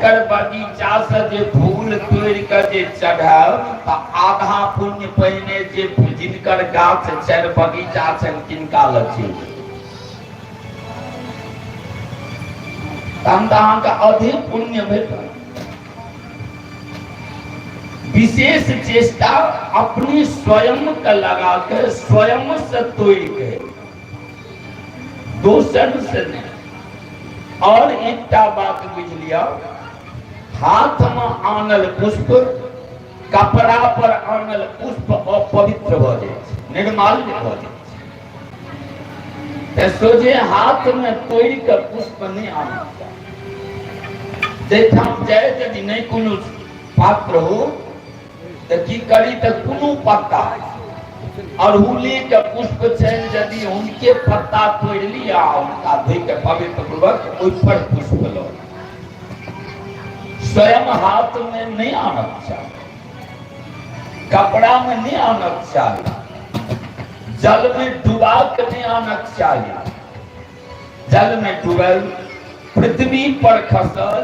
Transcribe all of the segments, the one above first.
हुनकर बगीचा से जे फूल तोड़ि के जे चढ़ायब तऽ आधा पुण्य पहिने जे जिनकर गाछ छनि, बगीचा छनि, तिनका लग चलि जेतै। तहन तऽ अहाँके अधिक पुण्य भेटत। विशेष चेष्टा अपने स्वयं के लगा के स्वयं से तोड़ के, दोसर से नहीं। और एकटा बात बुझ लिया, हाथ में आनल पुष्प, कपड़ा पर आनल पुष्प अपवित्र भ जाए छै, निर्माल्य भ जाए छै। ते सोझे हाथ में तोड़ के पुष्प नहीं आनक चाही। जाहिठाम जाय यदि नहीं कोनो पात्र हो तऽ की करी, तऽ कोनो पत्ता, अड़हुले के पुष्प छनि, यदि हुनके पत्ता तोड़ि ली आ हुनका धोइ के पवित्र पूर्वक ओहि पर पुष्प लऽ, स्वयं हाथ में नहीं आनक चाही, कपड़ा में नहीं आनक चाही, जल में डुबा के नहीं आनक चाही। जल में डूबल, पृथ्वी पर खसल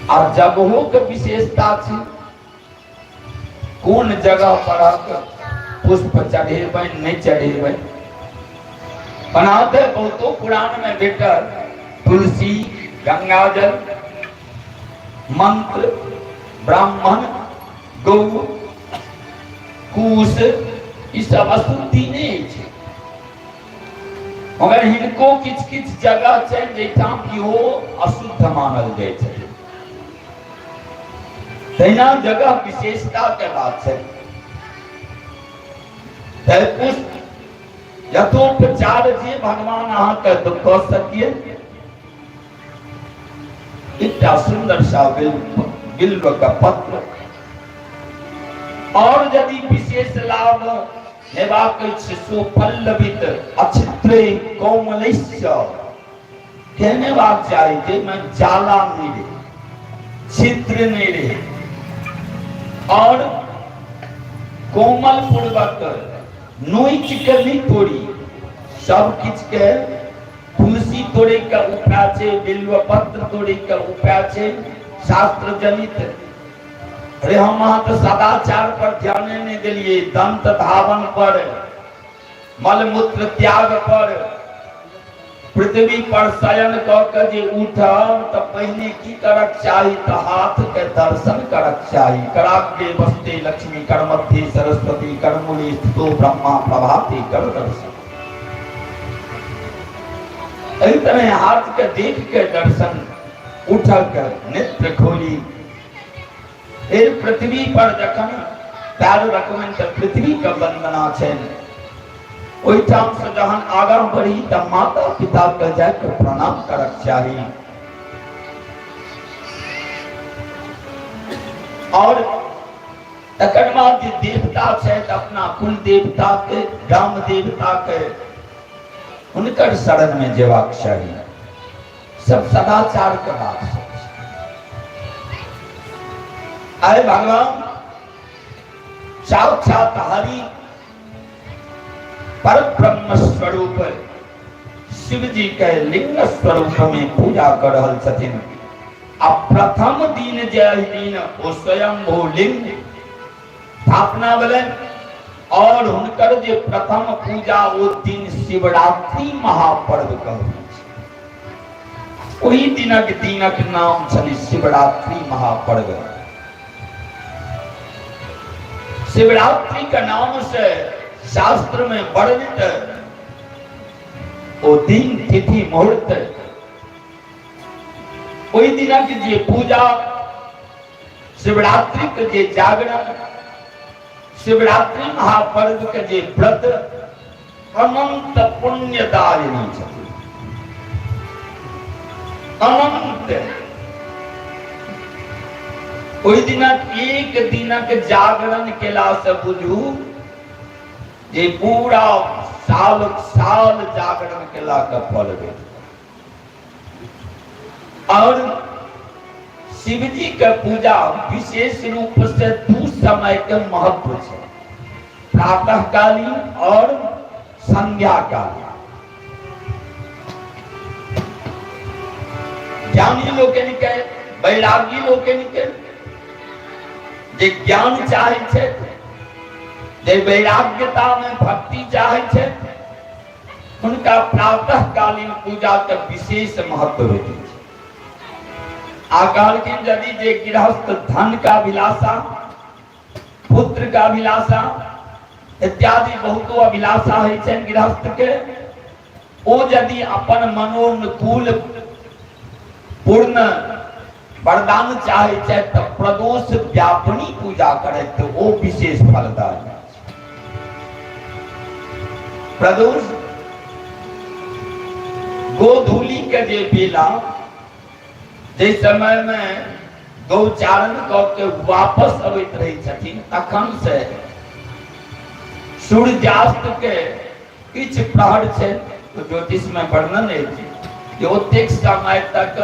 आ जगहो के विशेषता छै, कोन जगह पर पुष्प चढ़ेबै नहि चढ़ेबै। बनाते बहुतो पुराण में भेटल, तुलसी, गंगाजल, मंत्र, ब्राह्मण, गौ, कुश, ई सब अशुद्धि नहि छै। मगर हिनको किछु किछु जगह छै जाहिठाम इहो अशुद्ध मानल जाइ छै। तहिना जगह विशेषता के बात छै। पुष्प यथोपचार जे भगवान अहाँके कऽ सकिए। एकटा सुंदर सा बिल्व के पत्र, और यदि विशेष लाभ हेबाक अछि, सो पल्लवित अक्षित्रे कोमलस्य कहने बात चाही, जाहिमे जाला नहि रहे, छिद्र नहि रहे और कोमल पूर्वक नोच के नहि तोड़ी। सब किछु के तुलसी तोड़े के उपाय छै, बिल्व पत्र तोड़े के उपाय छै, शास्त्र जनित। अरे हम अहाँ तऽ सदाचार पर ध्यान नहि देलियै, दंत धावन पर, मलमूत्र त्याग पर। पृथ्वी पर शयन कऽ के जे उठब तऽ पहिने की करक चाही? तऽ हाथ के दर्शन करक चाही। कराग्रे वस्ते लक्ष्मी, करमध्ये सरस्वती, करमूले स्थितो ब्रह्मा, प्रभाते कर दर्शन। एहि तरह हाथ के देख के दर्शन, उठक नेत्र खोली, फिर पृथ्वी पर जखन पैर रखबनि तऽ पृथ्वी के वंदना छनि। ओहिठाम से जहन आगाँ बढ़ी तऽ माता पिता के जाके प्रणाम करक चाही। और तकर बाद जे देवता छथि, अपना कुल देवता के, ग्राम देवता के, हुनकर शरण में जेबाक चाही। सब सदाचार के बात सब। आए भगवान साक्षात हरि पर ब्रह्म स्वरूप शिव जी के लिंग स्वरूप में पूजा कर रहल छथिन। आ प्रथम दिन जे दिन ओ स्वयंभू लिंग स्थापना भेलनि और हुनकर जे प्रथम पूजा, ओ दिन शिवरात्रि महापर्व कहबै छै। ओहि दिनक दिनक नाम छनि शिवरात्रि महापर्व। शिवरात्रि के नाम से शास्त्र में वर्णित ओ दिन, तिथि, मुहूर्त, ओहि दिनक जे पूजा, शिवरात्रि के जे जागरण, शिवरात्रि महापर्व के जे व्रत, अनंत पुण्यदायिनी छथिन, अनंत। ओहि दिनक एक दिनक जागरण केला से बुझू जे पूरा साल साल जागरण केला के फल भेट। और शिवजी के पूजा विशेष रूप से दू समय के महत्व है, प्रातःकालीन और संध्याकालीन। ज्ञानी लोकनि के, वैरागी लोकनि के, जे ज्ञान चाहै छथि, जे वैराग्यता में भक्ति चाहै छथि, हुनका प्रातः कालीन पूजा के विशेष महत्व भेटै छै। आ कहलखिन यदि जे गृहस्थ धन का अभिलाषा, पुत्र का अभिलाषा इत्यादि बहुतो अभिलाषा होइ छनि गृहस्थ के, ओ यदि अपन मनोनुकूल पूर्ण वरदान चाहै छथि तऽ प्रदोष व्यापनी पूजा करैत तऽ ओ विशेष फलदायी। प्रदोष गोधूली के जे बेला, जाहि समय में गौचारण कऽ के वापस अबैत रहै छथिन, तखन से सूर्यास्त के किछु प्रहर छै, तो ज्योतिष में वर्णन अछि जे ओतेक समय तक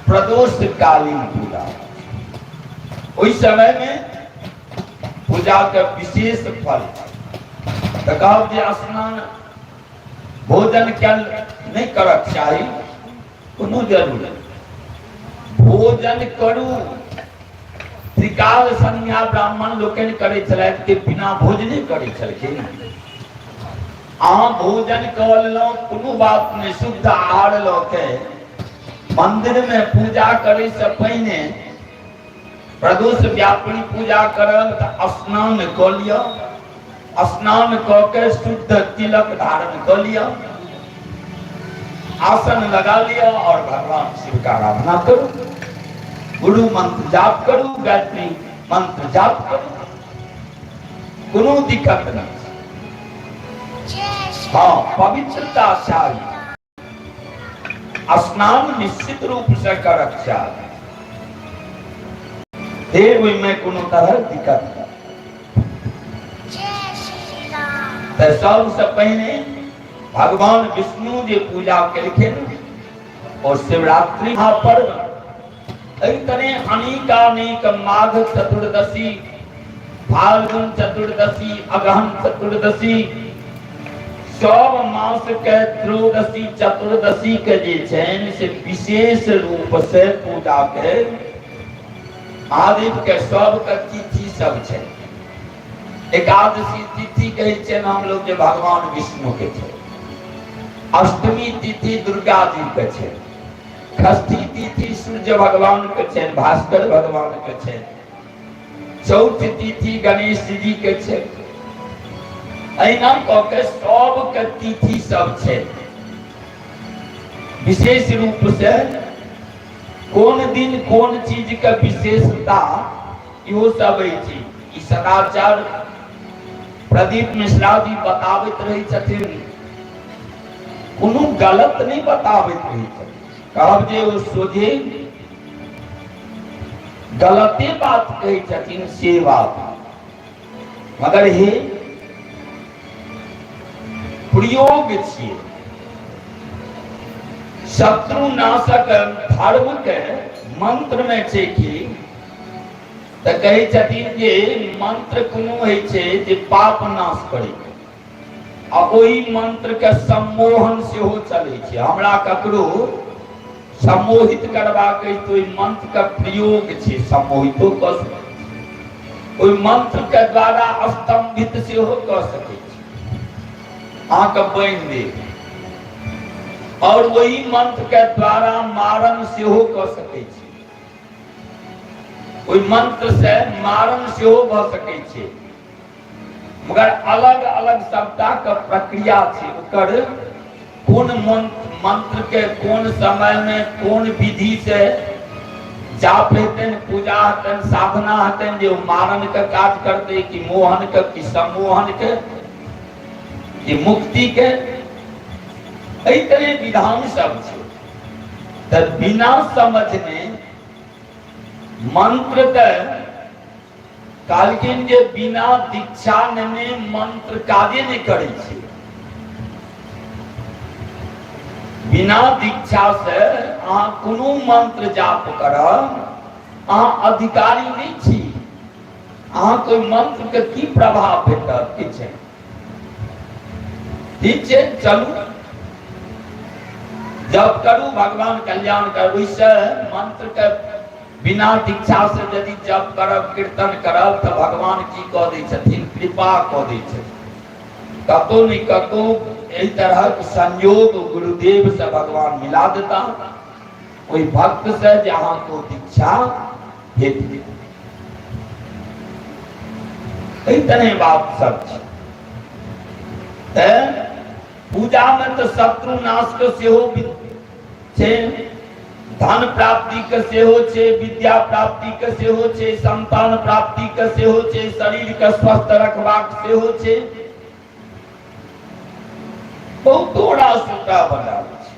प्रदोष कालीन पूजा, ओहि समय में पूजा के विशेष फल। तऽ कहब जे स्नान भोजन कयल नहि करक चाही, कोनो जरूरी भोजन करू। त्रिकाल संध्या ब्राह्मण लोकनि करै छलथि कि बिना भोजने करै छलखिन? अहाँ भोजन कऽ लेलहुँ कोनो बात नहि, शुद्ध आहार लऽ के मंदिर में पूजा करे से पहिने प्रदोष व्यापी पूजा करब तऽ स्नान कऽ लिअ, स्नान कऽ के शुद्ध तिलक धारण कऽ लिअ, आसन लगा लिअ और भगवान शिव का आराधना करू, गुरु मंत्र जाप करू, गायत्री मंत्र जाप करू, कोनो दिक्कत नहीं। हाँ, पवित्रता चाही, स्नान निश्चित रूप से करक चाही, फेर ओहिमे कोनो तरह दिक्कत नहि। तऽ सबसँ पहिने भगवान विष्णु जे पूजा केलखिन और शिवरात्रि महापर्व, एहि तरह अनेकानेक माघ चतुर्दशी, फाल्गुन चतुर्दशी, अगहन चतुर्दशी, सब मास के त्रयोदशी चतुर्दशी के जे छनि से विशेष रूप से पूजा के महादेव के सब के तिथि सब छै। एकादशी तिथि कहै छियनि हम लोग जे भगवान विष्णु के छै, अष्टमी तिथि दुर्गा जी के छै, षष्ठी तिथि सूर्य भगवान के छनि, भास्कर भगवान के छनि, चौथ तिथि गणेश जी के छै। एहिना कऽ के सबके तिथि सब छै। विशेष रूप से कोन दिन कोन चीज के विशेषता इहो सब अछि। ई सदाचार प्रदीप मिश्रा जी बताबैत रहै छथिन, कोनो गलत नहि बताबैत रहै छथिन। कहब जे ओ सोझे गलते बात कहै छथिन से बात, मगर हे प्रयोग छियै। शत्रुनाशक धर्म के मंत्र में छै कि तऽ कहै छथिन जे मंत्र कोनो होइ छै जे पाप नाश करै के, आ ओहि मंत्र के सम्मोहन सेहो चलै छै। हमरा ककरो सम्मोहित करबाक अछि तऽ ओहि मंत्र के प्रयोग छै, सम्मोहितो कऽ सकै छी, ओहि मंत्र के द्वारा स्तंभित सेहो कऽ सकै छी, अहाँके बान्हि देत, और ओहि मंत्र के द्वारा मारण सेहो कऽ सकै छी। ओहि मंत्र से मारण सेहो भऽ सकै छै, मगर अलग अलग सबटा के प्रक्रिया छै। ओकर कोन मंत्र के कोन समय में कोन विधि से जाप हेतनि, पूजा हेतनि, साधना हेतनि, जे ओ मारण के काज करतै कि मोहन के, कि सम्मोहन के, कि मुक्ति के, एहि तरह विधान सब छै। तऽ बिना समझने मंत्र तऽ कहलखिन जे बिना दीक्षा नेने मंत्र काजे नहि करै छै। बिना दीक्षा से अहाँ कोनो मंत्र जाप करब, अहाँ अधिकारी नहि छी, अहाँ कोई मंत्र के की प्रभाव भेटत? किछु ठीक छै, चलू। जप करू, भगवान कल्याण करू। ओहिसँ मंत्र के बिना दीक्षा से यदि जप करब, कीर्तन करब, तऽ भगवान की कऽ दै छथिन? कृपा कऽ दै छथिन। कतौ नहि कतौ एहि तरहक संयोग गुरुदेव से भगवान मिला देता ओहि भक्त से जे अहाँके ओ दीक्षा भेट गेल। एहि तरह बात सब छै। तऽ पूजामे तऽ शत्रु नाशके सेहो छै, धन प्राप्तिके सेहो छै, विद्या प्राप्तिके सेहो छै, संतान प्राप्तिके सेहो छै, शरीरके स्वस्थ रखबाक सेहो छै। बहुतो रास ओकरा बनाबै छै।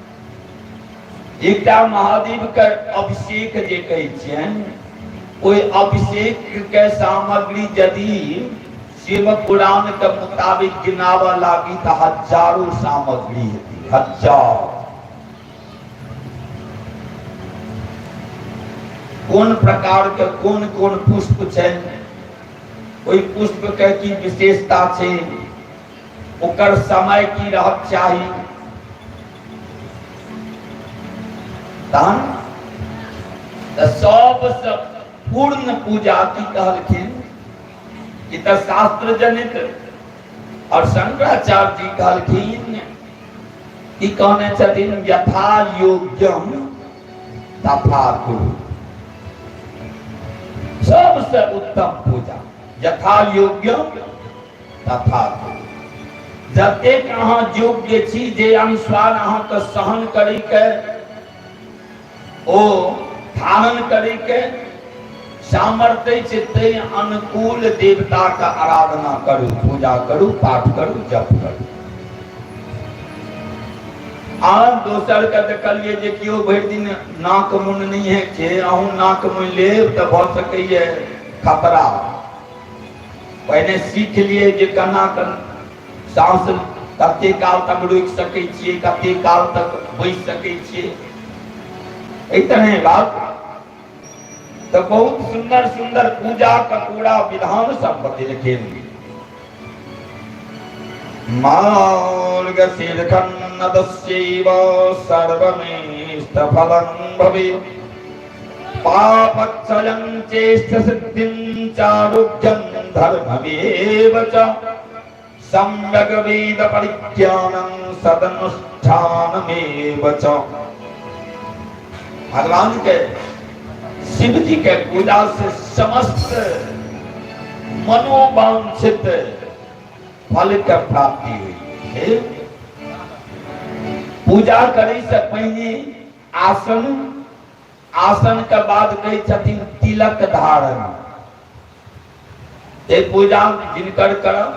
एकटा महादेवके अभिषेक जे कहै छियनि, ओहि अभिषेक के सामग्री यदि शिव पुराण के मुताबिक गिनाबऽ लागी तऽ हजारो सामग्री हेतै, हजार। कोन प्रकार के कोन कोन पुष्प छै, ओहि पुष्प के की विशेषता छै, ओकर समय की रहक चाही, तहन तऽ सबसँ पूर्ण पूजा की कहलखिन? ई तऽ शास्त्र जनित। और शंकराचार्य जी कहलखिन, की कहने छथिन? यथा योग्यम तथा कुरु। सबसे उत्तम पूजा यथा योग्यम तथा कुरु। जतेक अहाँ योग्य छी, जे अनुसार अहाँके सहन करैके, ओ धारण करैके सामर्थ्य छै, ताहि अनुकूल देवताके आराधना करू, पूजा करू, पाठ करू, जप करू। आर दोसरके देखलियै जे केओ भरि दिन नाक मुन नहि है छै, अहूँ नाक मुनि लेब तऽ भऽ सकैए खतरा। पहिने सीख लियै जे केना साँस कते काल तक रोकि सकै छियै, कते काल तक बैस सकै छियै। एहि तरह बात तऽ बहुत सुन्दर सुन्दर पूजा के पूरा विधान सब बतेलखिन। मार्ग शीर्षन्नदस्यैव सर्वमेष्टफलं भवेत् पापक्षयं चेष्ट सिद्धिं चारोग्यं धर्ममेव च सम्यग वेद परिज्ञानं सदनुष्ठानमेव च। भगवान के शिव जी के पूजा से समस्त मनोवांछित फल के प्राप्ति हुई है। पूजा करे से पहिने आसन, आसन के बाद कहै छथिन तिलक धारण। ते पूजा जिनकर करब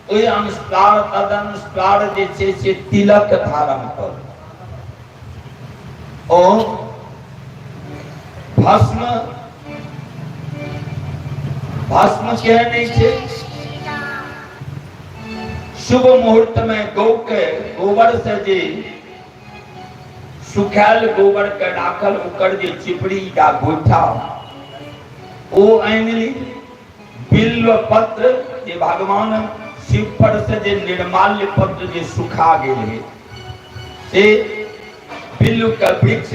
ओहि अनुसार तदनुसार जे छै से तिलक धारण करू। ओ भस्म, भस्म केहन नहि छै? शुभ मुहूर्त में गौ के गोबर से जे सुखायल गोबर के राखल ओकर जे चिपड़ी या गोइठा ओ आनि ली, बिल्व पत्र जे भगवान शिव पर से जे निर्माल्य पत्र जे सुखा गेल है से, बिल्व के वृक्ष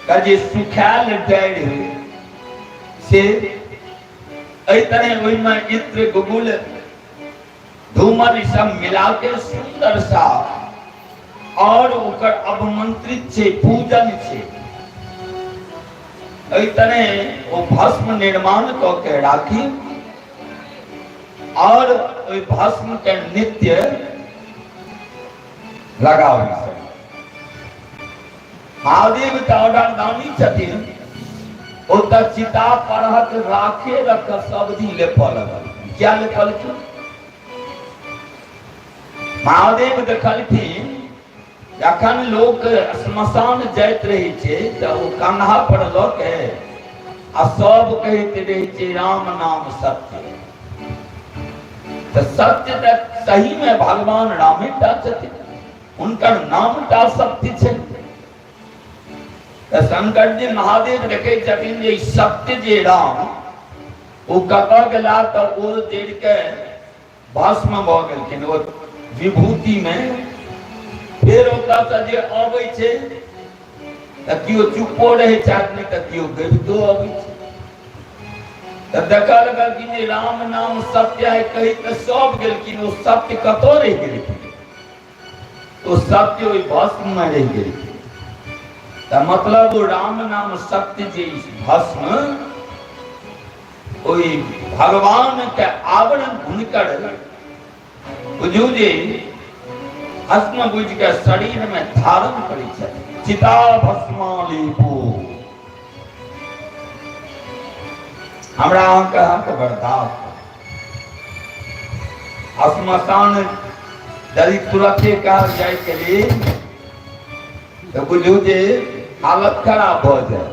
का जे सुखायल डारि है से, एहि तरह ओहिमे इत्र गुगुल धूमर ई सब मिला के सुंदर सा और ओकर अभिमंत्रित छै, पूजन छै। एहि तरह ओ भस्म निर्माण कऽ के राखी और ओहि भस्म के नित्य लगाबी। महादेव तऽ ऑर्डर छथिन, ओ तऽ चिता परहक राखे रख सब दिन लेपऽ लगल। क्या लेपलखिन? महादेव देखलखिन जखन लोक श्मशान जाइत रहै छै तऽ ओ कन्हा पर लऽ के आ सब कहैत रहै छै राम नाम सत्य। तऽ सत्य तऽ सही मे भगवान रामे टा छथिन, हुनकर नाम टा सत्य छै। तऽ शंकर जी महादेव देखै छथिन जे सत्य जे राम ओ कतऽ गेला, तऽ ओ जरि के भस्म भऽ गेलखिन, ओ विभूति मे फेर ओतऽसँ जे अबै छै तऽ केओ चुपो रहै छथि, नहि तऽ केओ गबितो अबै छै। तऽ देखऽ लगलखिन जे राम नाम सत्य है कहि तऽ सब गेलखिन, ओ सत्य कतऽ रहि गेलखिन? ओ सत्य ओहि भस्ममे रहि गेलखिन। तऽ मतलब ओ राम नाम सत्य जे भस्म ओहि भगवान के आवरण हुनकर बुझू जे भस्म बुझि के शरीर में धारण करै छथि। चिता भस्मालीपो हमरा अहाँके अहाँके बर्दाश्त श्मशान यदि तुरते कहल जाय के लिए तऽ बुझू जे हालत खराब भऽ जाय।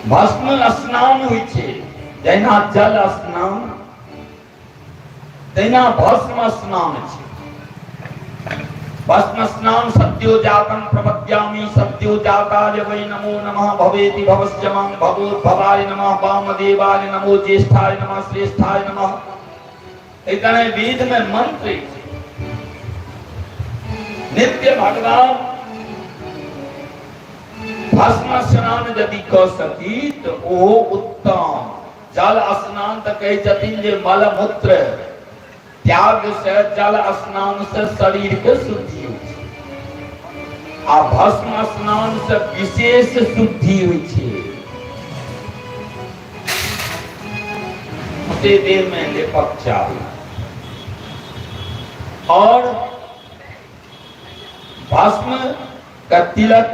भस्म स्नान होइ छै, जहिना जल स्नान तहिना भस्म स्नान छै। भस्म स्नान सत्यो जातम प्रपद्यामि सत्यो जाताय वै नमो नमः भवेति भवस्य मां भवोद्भवाय नमः वामदेवाय नमो ज्येष्ठाय नमः श्रेष्ठाय नमः। एहि तरह वेद में मंत्र अछि। नित्य भगवान भस्म स्नान यदि कऽ सकी तऽ ओहो उत्तम। जल स्नान तऽ कहै छथिन जे मलमूत्र त्याग से जल स्नान से शरीर के शुद्धि होइ छै, आ भस्म स्नान से विशेष शुद्धि होइ छै। से देह में लेपक चाही। और भस्म के तिलक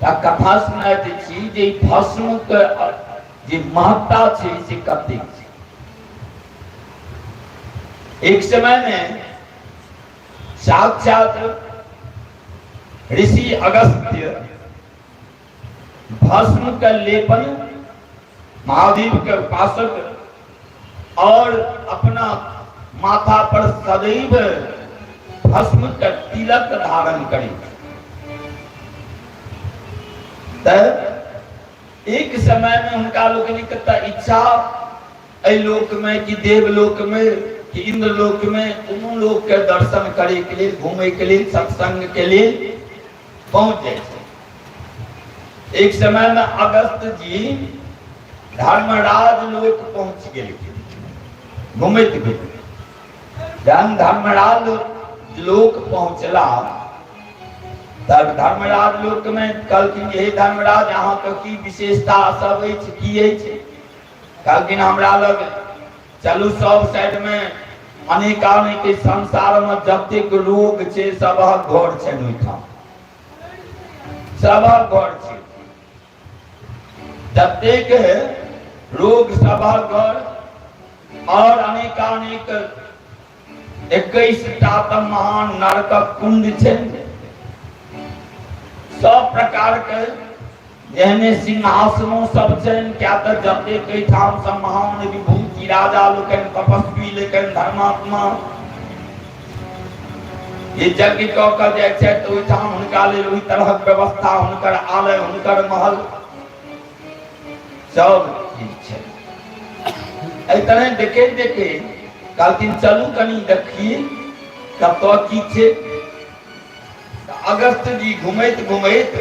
आ कथा सुनाइत छी जे भस्म के जे महत्ता छै से कतेक छै। एक समय में साक्षात ऋषि अगस्त्य भस्म के लेपन महादेव के उपासक और अपना माथा पर सदैव भस्म के तिलक धारण करी। एक समय में हुनका लोकनिक तऽ इच्छा एहि लोक में कि देवलोक में कि इंद्रलोक में कोनो लोक के दर्शन करे के लेल, घूमे के लेल, सत्संग के लेल पहुंच जाइ छै। एक समय में अगस्त जी धर्मराज लोक पहुंच गेलखिन, घुमैत घुमैत जहन धर्मराज लोक पहुंचला तब धर्मराज लोक में कहलखिन हे धर्मराज, अहाँके की विशेषता सब अछि, की अछि? कहलखिन हमरा लग चलू, सब साइड में अनेकानेक संसार में जतेक रोग छै सबहक घर छनि, ओहिठाम सबहक घर छै, जतेक रोग सबहक घर और अनेकानेक 21 टा तऽ महान नरकक कुंड छै, सब प्रकार के जेहने सिंहासनो सब छनि, क्या तऽ जतेक एहिठाम सब महान विभूति राजा लोकनि, तपस्वी लोकनि, धर्मात्मा ये यज्ञ कऽ कऽ जाइ छथि तऽ ओहिठाम हुनका लेल ओहि तरहक व्यवस्था, हुनकर आलय, हुनकर महल सब चीज छै। एहि तरह देखैत देखैत कहलखिन चलू कनि देखी कतऽ की छै। अगस्त जी घुमैत घुमैत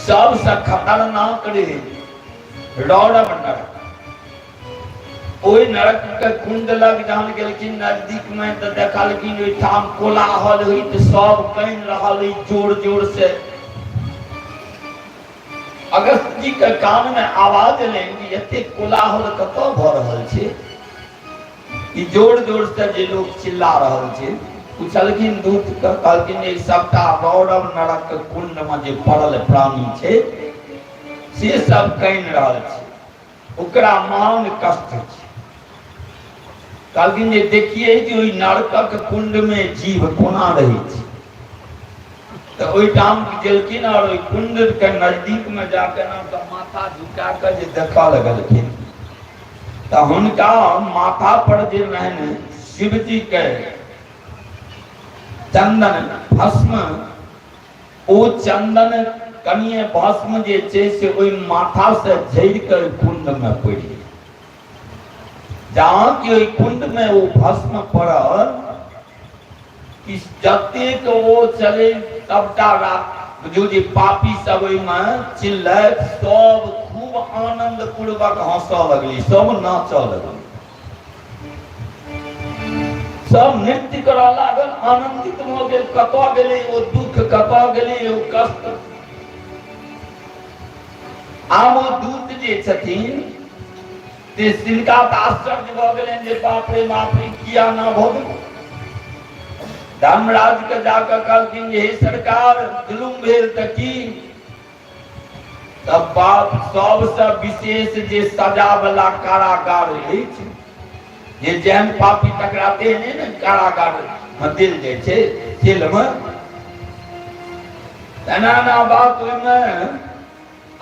सबसँ खतरनाक रहे रौरव नरक। ओहि नरक के कुंड लग जहन गेलखिन नजदीक में तऽ देखलखिन ओहिठाम कोलाहल होइत, सब कानि रहल अछि जोर जोर से। अगस्त जी के कान में आवाज एलनि कि एते कोलाहल कतऽ भऽ रहल छै, ई जोर जोर से जे लोक चिल्ला रहल छै। पुछलखिन दूत के, कहलखिन जे सबटा रौरव नरक के कुंड में जे पड़ल प्राणी छै से सब कानि रहल छै, ओकरा महान कष्ट छै। कहलखिन जे देखिए जे ओहि नरकक कुंड में जीव कोना रहै छै। तऽ ओहिठाम गेलखिन और ओहि कुंड के नजदीक में जाके ना तऽ माथा झुका के जे देखऽ लगलखिन तऽ हुनका माथा पर जे रहनि शिवजी के चंदन भस्म, ओ चंदन कनिए भस्म जे छै से ओहि माथा से झड़ि के कुंड में पड़ि गेल। जहाँ कि ओहि कुंड में ओ भस्म पड़ल कि जतेक ओ चले सबटा बुझू जे पापी सब ओहिमे चिल्लैत सब खूब आनंद पूर्वक हंसऽ लगली, सब नाचऽ लगली, सब नृत्य करऽ लागल, आनंदित भऽ गेल। कतऽ गेलै ओ दुख, कतऽ गेलै ओ कष्ट। आब ओ दूत जे छथिन से तिनका तऽ आश्चर्य भऽ गेलनि जे बाप रे बाप रे, किया ना भऽ गेल। धर्मराज के जाकऽ कहलखिन जे हे सरकार, जुलुम भेल तऽ की? तब बाप सबसँ विशेष जे सजा वाला कारागार अछि, जे जेहन पापी तकरा तेहने ने कारागार मे देल जाइ छै, जेल मे। एना एना बात ओहिमे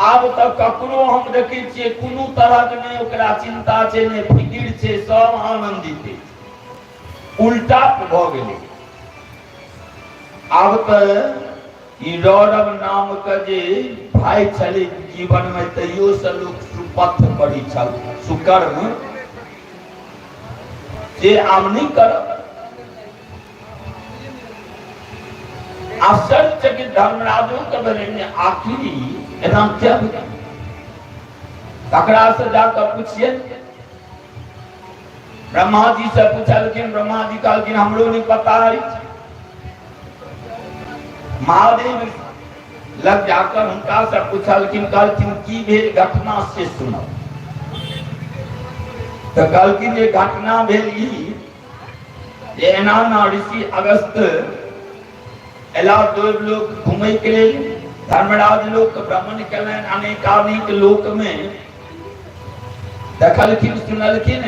आब तऽ ककरो हम देखै छियै कोनो तरहक नहि ओकरा चिन्ता छै, नहि फिकिर छै, सब आनन्दित अछि। उल्टा भऽ गेलै। आब तऽ ई रौरव नाम के जे भाई छलै जीवन में, तैयो से लोक सुपथ करै छल, सुकर्म जे आब नहि करब। आश्चर्यचकित धर्मराजो के भेलनि जे आखिर ई एना किया भेलै। तकरा से जाकऽ पुछिए, ब्रह्मा जी से पूछलखिन, ब्रह्मा जी कहलखिन हमरो नहि पता अछि। महादेव लग जाकर हुनका से पूछलखिन, कहलखिन की भेल घटना से सुनब। तऽ कहलखिन जे घटना भेल ई जे एना एना ऋषि अगस्त एला देव लोक घूमे के लेल, धर्मराज लोक भ्रमण केलनि, अनेकानेक लोक में देखलखिन सुनलखिन।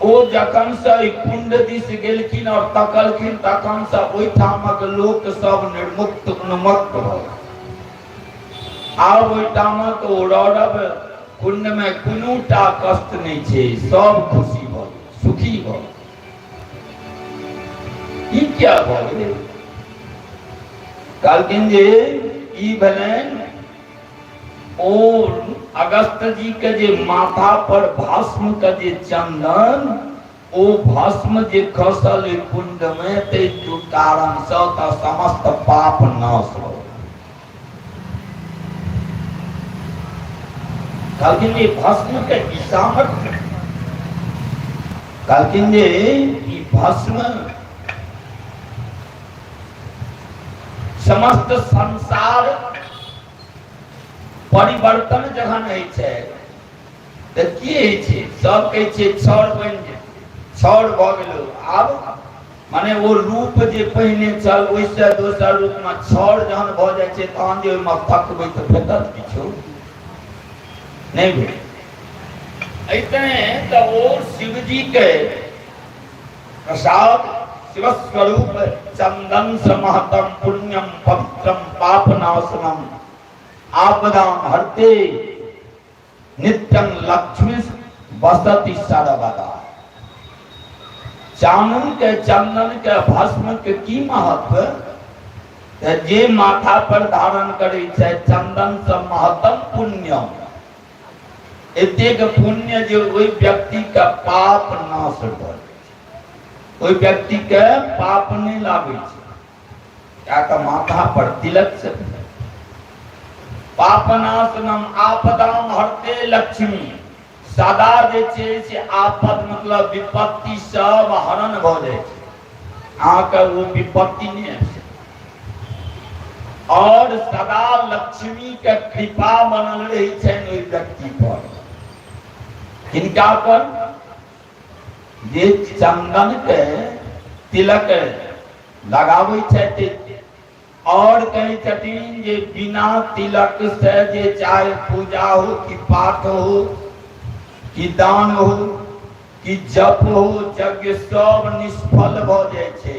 ओ जखन से एहि कुंड दिस गेलखिन और तकलखिन तखन से ओहिठामक लोक सब निर्मुक्त उन्मत्त भऽ गेल। आब ओहिठामक ओ रौरव कुंड में कोनो टा कष्ट नहि छै, सब खुशी भऽ गेल, सुखी भऽ गेल। ई किया भऽ गेलै? कहलखिन जे ई भेलनि ओ अगस्त जी के जे माथा पर भस्म के जे चंदन, ओ भस्म जे खसल ओहि कुंड में, ताहि कारण से तऽ समस्त पाप नाश हो। कहलखिन जे भस्म के ई सामर्थ्य? कहलखिन जे ई भस्म समस्त संसार परिवर्तन जखन होइ छै तऽ की होइ छै? सब कहै छै छाउर बनि गेल, छाउर भऽ गेलो। आब माने ओ रूप जे पहिने छल ओहिसँ दोसर रूपमे छाउर जहन भऽ जाइ छै तहन जे ओहिमे तकबै तऽ भेटत किछु नहि भेटत। एहि तरहे तऽ ओ शिवजीके प्रसाद शिवस्वरूप चंदन से महतम पुण्यम पवित्रम पापनाशनम आपदाम हरते नित्यं लक्ष्मी वसति सर्वदा। चानन के चंदन के भस्म के की महत्व? तऽ जे माथा पर धारण करै छै चंदन से महतम पुण्यम, एतेक पुण्य जे ओहि व्यक्ति के पाप नाश भऽ जाइ छै, ओहि व्यक्ति के पाप नहि लागै छै, किया तऽ माथा पर तिलक छै। पापनाशनम आपदाम हरते लक्ष्मी, सदा जे छै से आपद मतलब विपत्ति सब हरण भऽ जाइ छै, अहाँके ओ विपत्ति नहि आबि सकत। और सदा लक्ष्मी के कृपा बनल रहै छनि ओहि व्यक्ति पर। किनका पर? जे चंदन के तिलक लगाबै छथि। और कहै छथिन जे बिना तिलक से जे चाहे पूजा हो कि पाठ हो कि दान हो कि जप हो, यज्ञ सब निष्फल भऽ जाइ छै।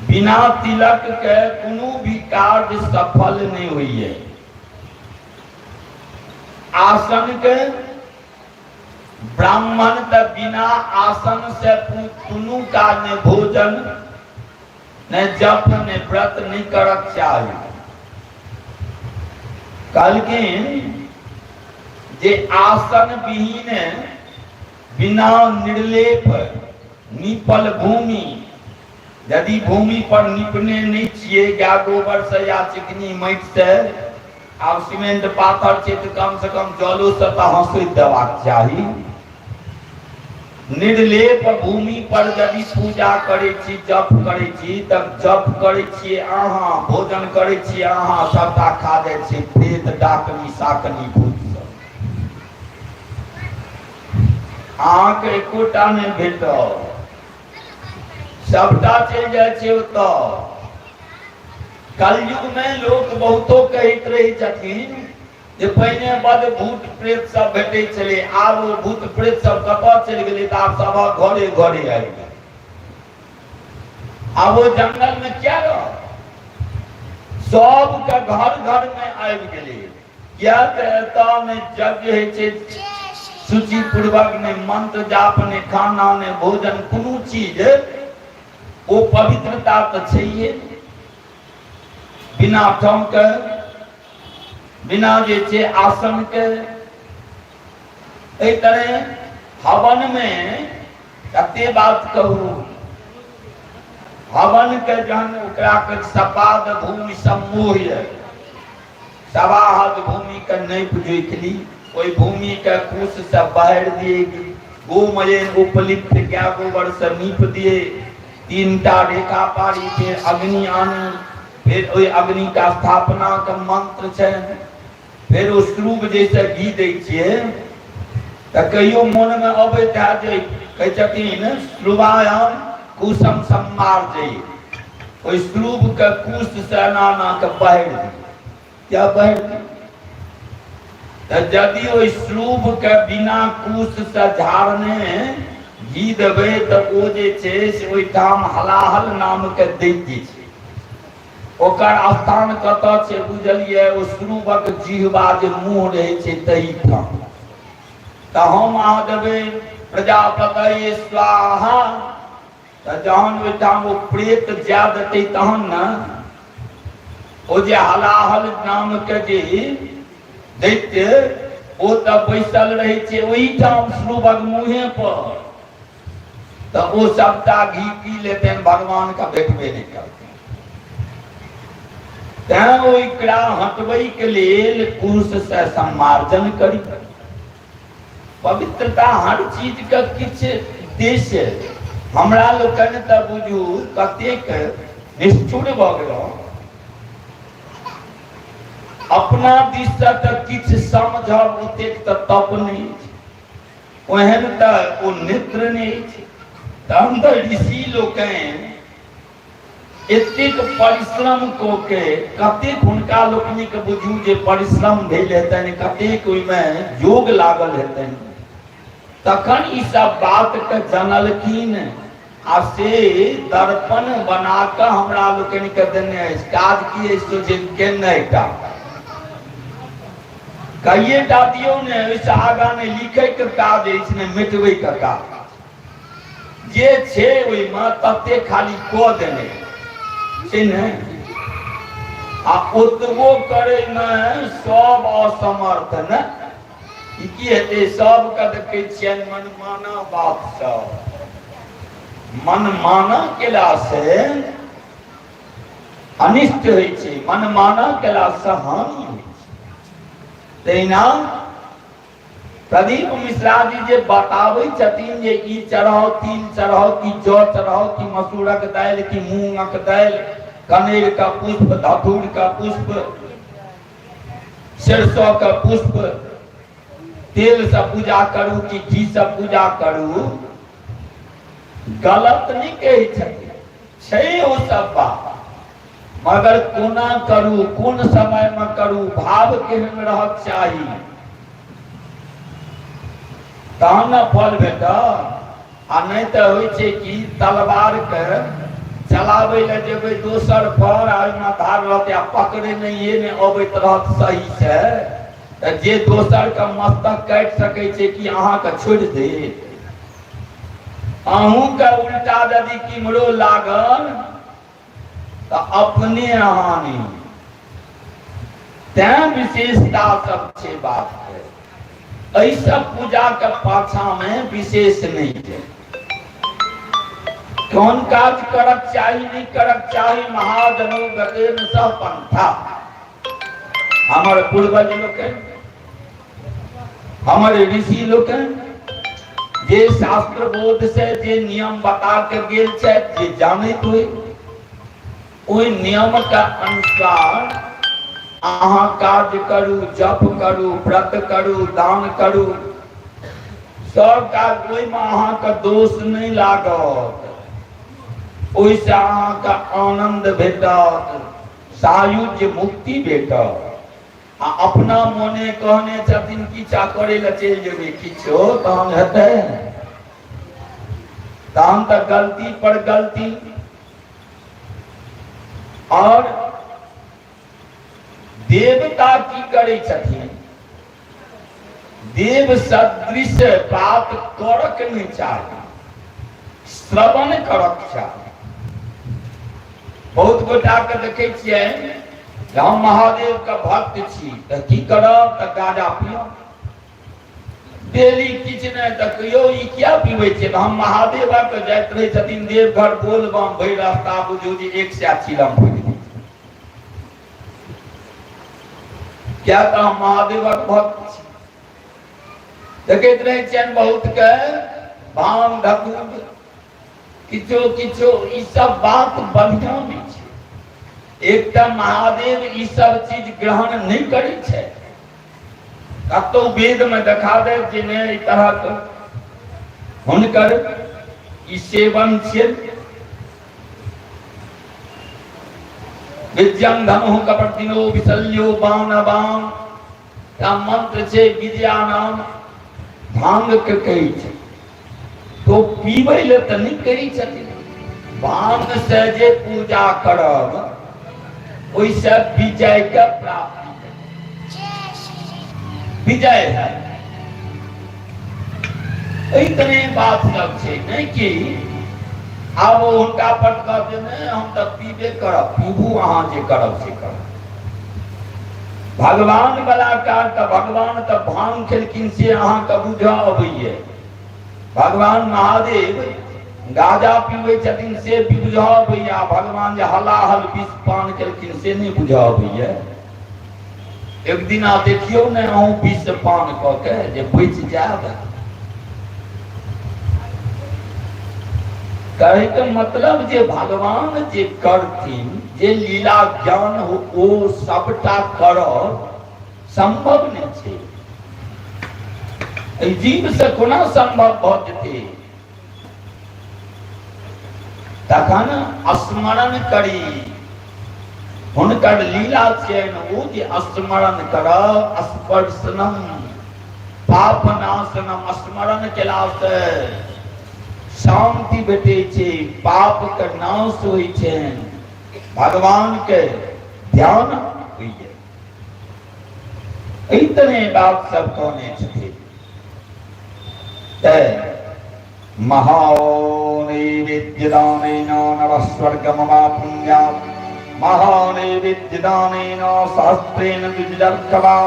बिना तिलक के कोनो भी कार्य सफल नहीं होइए। आसन के ब्राह्मण तऽ बिना आसन से कोनो काज नहि, भोजन नहि, जप नहि, व्रत नहि करक चाही। कहलखिन जे आसन विहीन बिना निर्लेप नीपल भूमि, यदि भूमि पर निपने नहि छियै गाय गोबर से या चिकनी माटि से, आब सीमेंट पाथर छै तऽ कम से कम जलो से तऽ हंसोति देबाक चाही। निर्लेप भूमि पर यदि पूजा करै छी, जप करै छी, तब जप करै छियै अहाँ, भोजन करै छियै अहाँ, सबटा खा जाइ छै प्रेत डाकनी साकनी भूत सब, अहाँके एकोटा नहि भेटत, सबटा चलि जाइ छै ओतऽ। कलयुग मे लोक बहुतो कहैत रहै छथिन जे पहिने बड भूत प्रेत सब भेटै छलै, आब ओ भूत प्रेत सब कतऽ चलि गेलै? तऽ आब सबक घरे घरे आबि गेलै। आब ओ जंगल मे किया रह, सबके घर घर मे आबि गेलै। किया तऽ एतऽ नहि यज्ञ होइ छै सूची पूर्वक, नहि मंत्र जाप, नहि खाना, नहि भोजन, कोनो चीज ओ पवित्रता तऽ छैहे। बिना ठामके, बिना जे छै आसन के, एहि तरह हवन मे कते बात कहू। हवन के जहन ओकरा के सपाद भूमि सम्मोह्य सवाहद भूमि के नहि जोखली, ओहि भूमि के कुश से बहर दिए, गोमय उपलिप्त गाय गोबर से नीप दिए, तीनटा रेखा पारी, फेर अग्नि आनी, फेर ओहि अग्नि के स्थापना के मंत्र छै, फेर ओ श्रुव जैसे घी दै छियै तऽ कहियो मोनमे अबैत हैत जे कहै छथिन श्रुवायाम कुशम सम्मार्जय, ओहि श्रुवके कुश से एना एना के बहरि दियौ। क्या बहरि दियौ? तऽ यदि ओहि श्रुवके बिना कुश से झाड़ने घी देबै तऽ ओ जे छै से ओहिठाम हलाहल नामके दैत्य छै, ओकर स्थान कतऽ छै बुझलियै? ओ श्रुवक जिहवा जे मुँह रहै छै तही ठाम। तऽ हम अहाँ देबै प्रजापतये स्वाहा, तऽ जहन ओहिठाम ओ प्रेत जा देतै तहन ने ओ जे हलाहल नामके जे दैत्य ओ तऽ बैसल रहै छै ओहिठाम श्रुवक मुँहे पर, तऽ ओ सबटा घी पी लेतनि, भगवानके भेटबे नहि करतनि। तैं ओकरा हटबैके लेल कुश से सम्मार्जन करी। पवित्रता हर चीजके किछु उद्देश्य। हमरा लोकनि तऽ बुझू कतेक निष्ठुर भऽ गेलहुँ। अपना दिससँ तऽ किछु समझब ओतेक तऽ तप नहि अछि, ओहन तऽ ओ नेत्र नहि अछि। तहन तऽ ऋषि लोकनि एतेक परिश्रम कऽ के, कतेक हुनका लोकनिक बुझू जे परिश्रम भेल हेतनि, कतेक ओहिमे योग लागल हेतनि, तखन ई सब बातके जनलखिन आ से दर्पण बना कऽ हमरा लोकनिके देने अछि। काज की अछि सोचे केनाइ टा, कहिए टा दियौ ने, ओहिसँ आगाँ नहि लिखैके काज अछि ने मिटबैके काज। जे छै ओहिमे तते खाली कऽ देने छै ने, आ ओतबो करैमे सब असमर्थ ने। ई की हेतै? सबके देखै छियनि मनमाना बात सब। मनमाना केला से अनिष्ट होइ छै, मनमाना केला से हानि होइ छै। तहिना प्रदीप मिश्रा जी जे बताबै छथिन जे ई चढ़ाउ, तिल चढ़ाउ कि जौ चढ़ाउ कि मसूरक दालि कि मूंगक दालि, कनेर का पुष्प, धतूर का पुष्प, सरसों का पुष्प, तेल से पूजा करू कि घी से पूजा करू, गलत नहि कहै छथिन, छै ओ सब बात, मगर कोना करू, कोन समय में करू, भाव केहन रहक चाही तहन ने फल भेटत। आ नहि तऽ होइ छै कि तलवार के चलाबै लए जेबै दोसर पर आ ओहिमे धार रहतै आ पकड़े नहिए नहि अबैत रहत सही से, तऽ जे दोसर के मस्तक काटि सकै छै कि अहाँके छोड़ि देत? अहूँके उल्टा यदि किम्हरो लागल तऽ अपने हानि। तैं विशेषता सब छै बात के। एहि सब पूजा के पाछा में विशेष नहीं है। कोन काज करक चाही नहीं करक चाही, महाजनो गतेन सह पंथा। हमर पूर्वज लोकनि, हमर ऋषि लोकनि जे शास्त्र बोध से जे नियम बता के गेल छथि, जे जानैत होय, ओहि नियम के अनुसार अहाँ काज करू, जप करू, व्रत करू, दान करू, सब काज ओहिमे अहाँके दोष नहि लागत, ओहिसँ अहाँके आनन्द भेटत, सायुज्य मुक्ति भेटत। आ अपना मोने कहने छथिन किछु करै लए चलि जेबै किछो, तहन हेतै? तहन तऽ गलती पर गलती। और देवता की करै छथिन? देव सदृश बात करक नहि चाही, श्रवण करक चाही। बहुत गोटा के देखै छियै जे हम महादेव के भक्त छी, तऽ की करब? तऽ गाजा पियब डेली, किछु नहि। तऽ कहियो ई किया पीबै छियै? तऽ हम महादेवक जाइत रहै छथिन देवघर बोलबम, भरि रास्ता बुझू जे 100 चिलम फूटि दै छै। किया? तऽ हम महादेवक भक्त छी। देखैत रहै छियनि बहुत के भांग धतूर किछो किछो। ई सब बात बढ़िया नहि छै। एकटा महादेव ई सब चीज ग्रहण नहि करै छै। कतौ वेद में देखा दे जे नहि एहि तरहक हुनकर ई सेवन छियै। विद्यं धनु कपर्दिनो विशल्यो बाण बाण ता मंत्र छै विद्या नाम भांग के कहै छै, तो पीबै लए तऽ नहि कहै छथिन। भांग से जे पूजा करब ओहिसँ विजय के प्राप्ति, विजय है। एहि तरह बात सब छै, नहि कि आब हुनका पर कहते नहि हम तऽ पीबे करब। पीबू अहाँ, जे करब से करब। भगवान वाला काज तऽ भगवान तऽ भांग खेलखिन से अहाँके बुझऽ अबैये, भगवान महादेव गाजा पीबै छथिन से बुझऽ अबैये, भगवान जे हलाहल विष पान केलखिन से नहि बुझऽ अबैये। एक दिन आ देखियौ ने अहूँ विष पान कऽ के जे बचि जायब। कहैके मतलब जे भगवान जे करथिन, जे लीला ज्ञान हो, ओ सबटा करब संभव नहि छै। एहि जीव से कोना संभव भऽ जेतै? तखन स्मरण करी हुनकर लीला छियनि, ओ जे स्मरण करब, स्पर्शनम पापनाशनम, स्मरण केलासँ शान्ति भेटै छै, पापके नाश होइ छै, भगवानके ध्यान होइए। एहि तरह बात सब कहने छथिन। तें महानैवेद्यदानेन नवस्वर्गमवाप्नुयात्, महानैवेद्यदानेन सहस्रेण द्विजर्कवा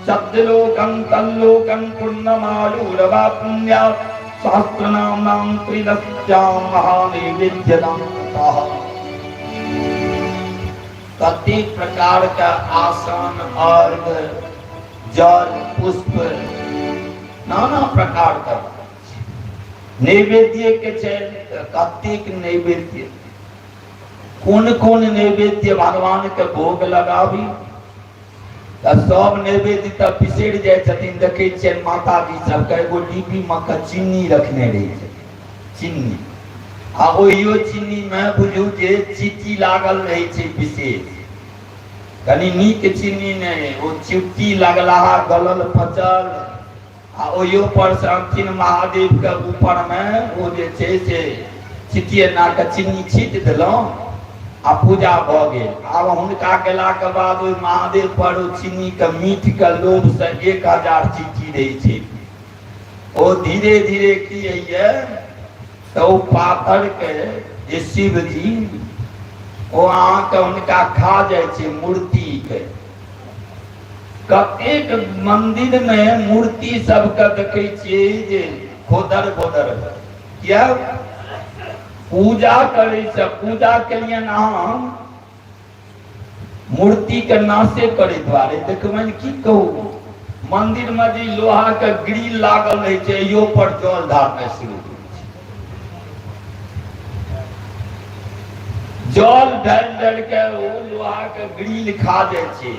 सत्यलोकं तल्लोकं पूर्णमायुरवाप्नुयात्, सहस्रनाम्नां त्रिदस्यां महानैवेद्यदानतः। कतेक प्रकार के आसन, अर्घ, जल, पुष्प, नाना प्रकार के नैवेद्य के छै। कतेक नैवेद्य, कोन कोन नैवेद्य भगवान के भोग लगाबी, तऽ सब नैवेद्य तऽ बिसरि जाइ छथिन। देखै छियनि माताजी सबके एगो डिब्बी मे के चीनी रखने रहै छथिन, चीनी, आ ओहियो चीनी मे बुझू जे चीटी लागल रहै छै विशेष। कनि नीक चीनी नहि, ओ चिट्टी लगलाहा गलल पचल, आ ओहियो पर से अंतिम महादेव के ऊपर मे ओ जे छै से चिटिये ना के चीनी छीट देलहुँ आ पूजा भऽ गेल। आब हुनका गेलाके बाद ओहि महादेव पर ओ चीनीके मीठके लोभसँ 1000 चिट्ठी रहै छै। ओ धीरे धीरे की होइए तऽ ओ पाथरके जे शिवजी ओ अहाँके हुनका खा जाइ छै मूर्तिके। कतेक मंदिर में मूर्ति सबके देखै छियै जे खोदर खोदर किया पूजा करै से पूजा केलियनि अहाँ मूर्ति के नाशे करे दुआरे देखबनि की कहू मंदिर में जे लोहा के ग्रिल लागल रहै छै इहो पर जल ढारनाइ शुरू होइ छै। जल ढारि ढारि के ओ लोहा के ग्रिल खा जाइ छै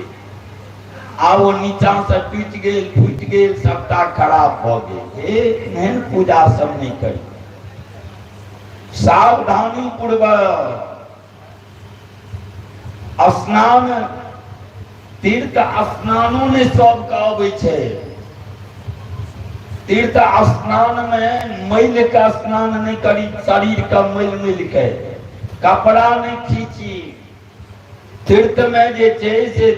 आब ओ नीचा से टूटि गेल फूटि गेल सबटा खराब भऽ गेल। हे एहन पूजा सब नहि करी, सावधानी पूर्वक स्नान तीर्थ स्नानो नहि सबके अबै छै। तीर्थ स्नान में मैल के स्नान नहि करी, शरीर के मैल मैल के कपड़ा नहि खींची। तीर्थ में जे छै से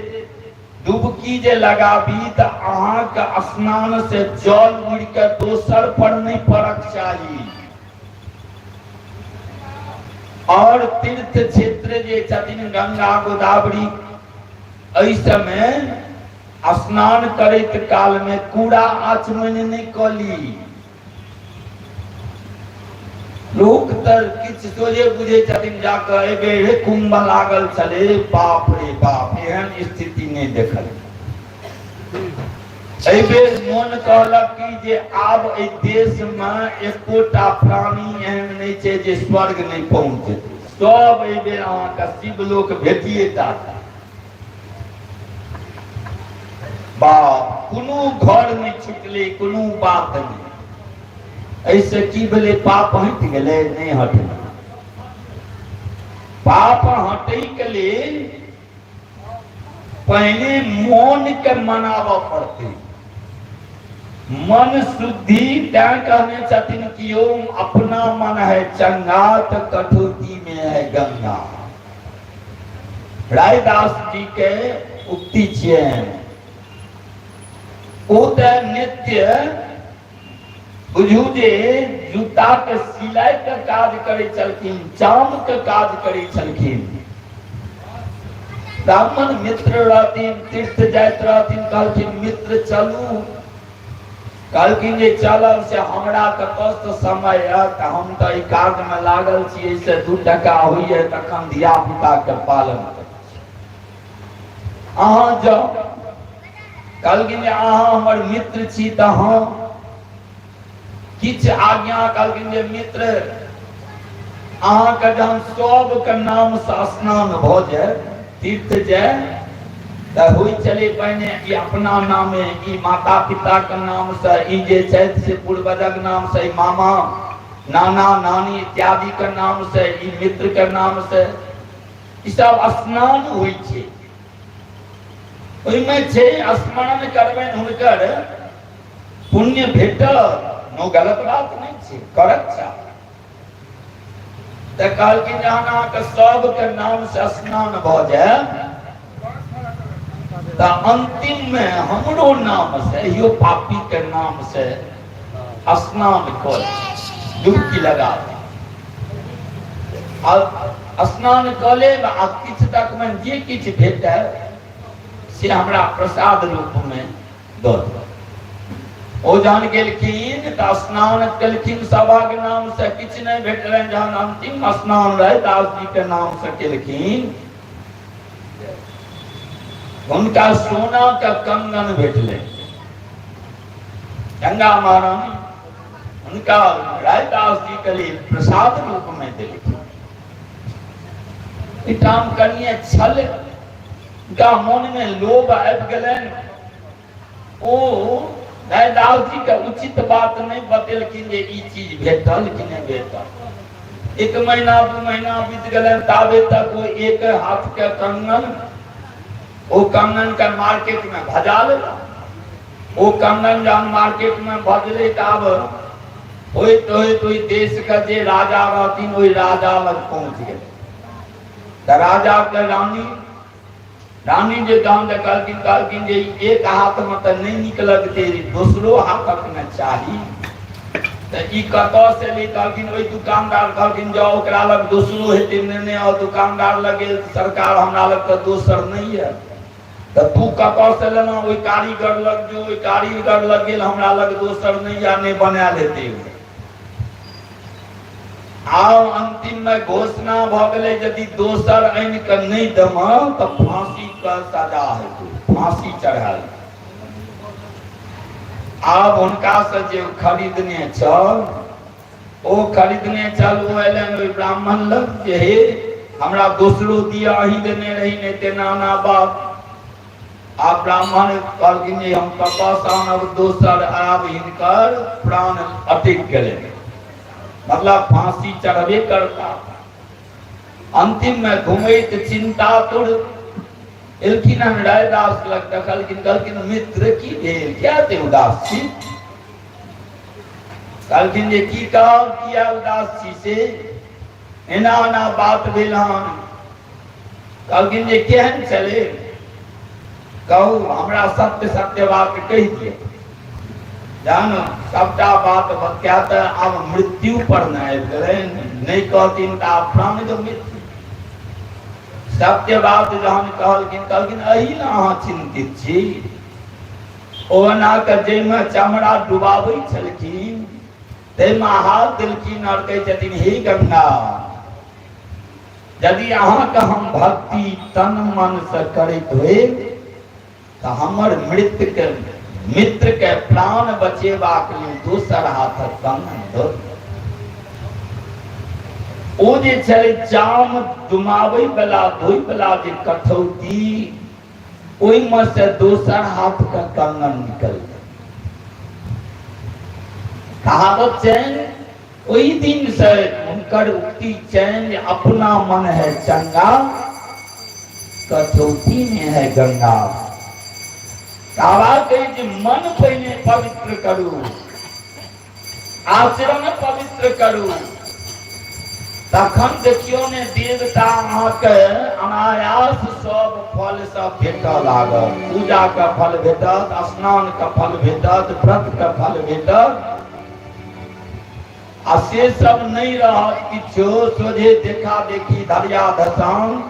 डुबकी जे लगाबी तऽ अहाँके स्नान से जल उड़ि के दोसर पर नहि पड़क चाही। और तीर्थ क्षेत्र जे छथिन गंगा गोदावरी, एहि समय स्नान करैत काल में कूड़ा आचमन नहि कऽ ली। लोक तऽ किछु सोझे बुझै छथिन जाकऽ एहि बेर कुंभ लागल छलै, बाप रे बाप एहन स्थिति नहि देखल। एहि बेर मोन कहलक कि जे आब एहि देश में एकोटा प्राणी एहन नहि छै जे स्वर्ग नहि पहुँच जेतै, सब एहि बेर अहाँके शिवलोक भेटिए टा बाप कोनो घर नहि छुटलै, कोनो बात नहि। एहिसँ की भेलै? पाप हटि गेलै? नहि हटलै। पाप हटैके लेल पहिने मोन के मनाबऽ पड़तै। मन शुद्धि तैं कहने छथिन कि ओम अपना मन है चंगा तो कठौती में है गंगा। रायदास जी के उक्ति छियनि। ओ तऽ नित्य बुझू जे जूता के सिलाई के काज करै छलखिन, चाम के काज करै छलखिन। ब्राह्मण मित्र रहथिन, तीर्थ जाइत रहथिन, कहलखिन मित्र चलू। कहलखिन जे चलब से हमरा कतऽसँ समय आयत, हम तऽ एहि काजमे लागल छी, एहिसँ 2 टका होइए तखन धिया पुताके पालन करै छी। अहाँ जाउ। कहलखिन जे अहाँ हमर मित्र छी तऽ हम किछु आज्ञा। कहलखिन जे मित्र अहाँके जहन सबके नामसँ स्नान भऽ जाय, तीर्थ जाय तऽ होइ छलै पहिने ई अपना नामे, ई माता पिता के नाम से, ई जे छथि से पूर्वजक नाम से, ई मामा नाना नानी इत्यादि के नाम से, ई मित्र के नाम से, ई सब स्नान होइ छै। ओहिमे छै स्मरण करबनि हुनकर पुण्य भेटत, नो गलत बात नहि छै, करक चाही। तऽ कहलखिन जहन अहाँके सबके नाम से स्नान भऽ जाय तऽ अंतिम में हमरो नाम से, इहो पापी के नाम से स्नान कर डुबकी लगा दे। आ स्नान कऽ लेब आ किछु तक में जे किछु भेटय से हमरा प्रसाद रूप में दऽ देब। ओ जहन गेलखिन तऽ स्नान केलखिन सभक नाम से, किछु नहि भेटलनि। जहन अंतिम स्नान रहे दास जी के नाम से केलखिन, हुनका सोना के कंगन भेटलै। गंगा महारानी हुनका रायदास जी के लिए प्रसाद रूप में देलखिन। एहिठाम कनिए छल, हुनका मन में लोभ आबि गेलनि। ओ रायदास जी के उचित बात नहि बतेलखिन जे ई चीज भेटल कि नहि भेटल। 1 महीना 2 महीना बीत गेलनि, ताबे तक ओ एक हाथ के कंगन, ओ कंगन के मार्केट में भजा लेलक। ओ कंगन जहन मार्केट में भजलै तऽ आब होइत होइत ओहि देश के जे राजा रहथिन ओहि राजा लग पहुँच गेलै। तऽ राजा के रानी, रानी जे दान दऽ कहलखिन, कहलखिन जे एक हाथ में तऽ नहि नीक लगतै, दोसरो हाथक ने चाही। तऽ ई कतऽ से एलै? कहलखिन ओहि दुकानदार। कहलखिन जाउ ओकरा लग दोसरो हेतै। नहि नहि, आओर दुकानदार लग गेल, सरकार हमरा लग तऽ दोसर नहि यऽ। तऽ तू कतऽ से लेना? ओहि कारीगर लग जो। ओहि कारीगर लग गेल, हमरा लग दोसर नहि या नहि बनायल हेतै। आब अंतिम मे घोषणा भऽ गेलै, यदि दोसर आनि कऽ नहि देबह तऽ फांसी के सजा हेतै, फांसी चढ़ायल। आब हुनका से जे खरीदने छल, ओ खरीदने छल, ओ अयलनि ओहि ब्राह्मण लग जे हे, हमरा दोसरो दिअ, अहीं देने रही, नहि तेना ना बाप। आब ब्राह्मण कहलखिन जे हम कतऽसँ आनब दोसर? आब हिनकर प्राण अटकि गेलै, मतलब फांसी चढ़बे करता। अंतिम में घुमैत चिंतातुर एलखिन हन रायदास लग। देखलखिन, कहलखिन, मित्र, की भेल? किया एते उदास छी? कहलखिन जे की कहब, किया उदास छी से एना एना बात भेल हन। कहलखिन जे केहन छलै? कहू हमरा, सत्य सत्य बात कहि दिअ। जहन सबटा बात बतिया तऽ आब मृत्यु पर ने आबि गेलै, नहि कहथिन तऽ आब प्राण मृत्यु। सत्य बात जहन कहलखिन, कहलखिन, एहि ने अहाँ चिन्तित छी? ओना के जाहिमे चमड़ा डुबाबै छलखिन, ताहिमे हाथ देलखिन आओर कहै छथिन, हे गंगा, यदि अहाँके हम भक्ति तन मन से करैत होय तऽ हमर मृत के मित्र के प्राण बचेबाक लेल दोसर हाथक कंगन दऽ। ओ जे छलै जाम डुमाबै वाला, धोइ वाला जे कठौती, ओहिमे से दोसर हाथ के कंगन निकल गेल। कहावत छनि, ओहि दिन से हुनकर उक्ति छनि जे अपना मन है चंगा, कठौती में है गंगा। कहावत है जे मन पहिने पवित्र करू, आचरण पवित्र करू, तखन देखियौ ने देवता अहाँके अनायास सब फल सब भेटऽ लागत। पूजा के फल भेटत, स्नान के फल भेटत, व्रत के फल भेटत। आ से सब नहि रहत किछो, सोझे देखा देखी धरिया धसान।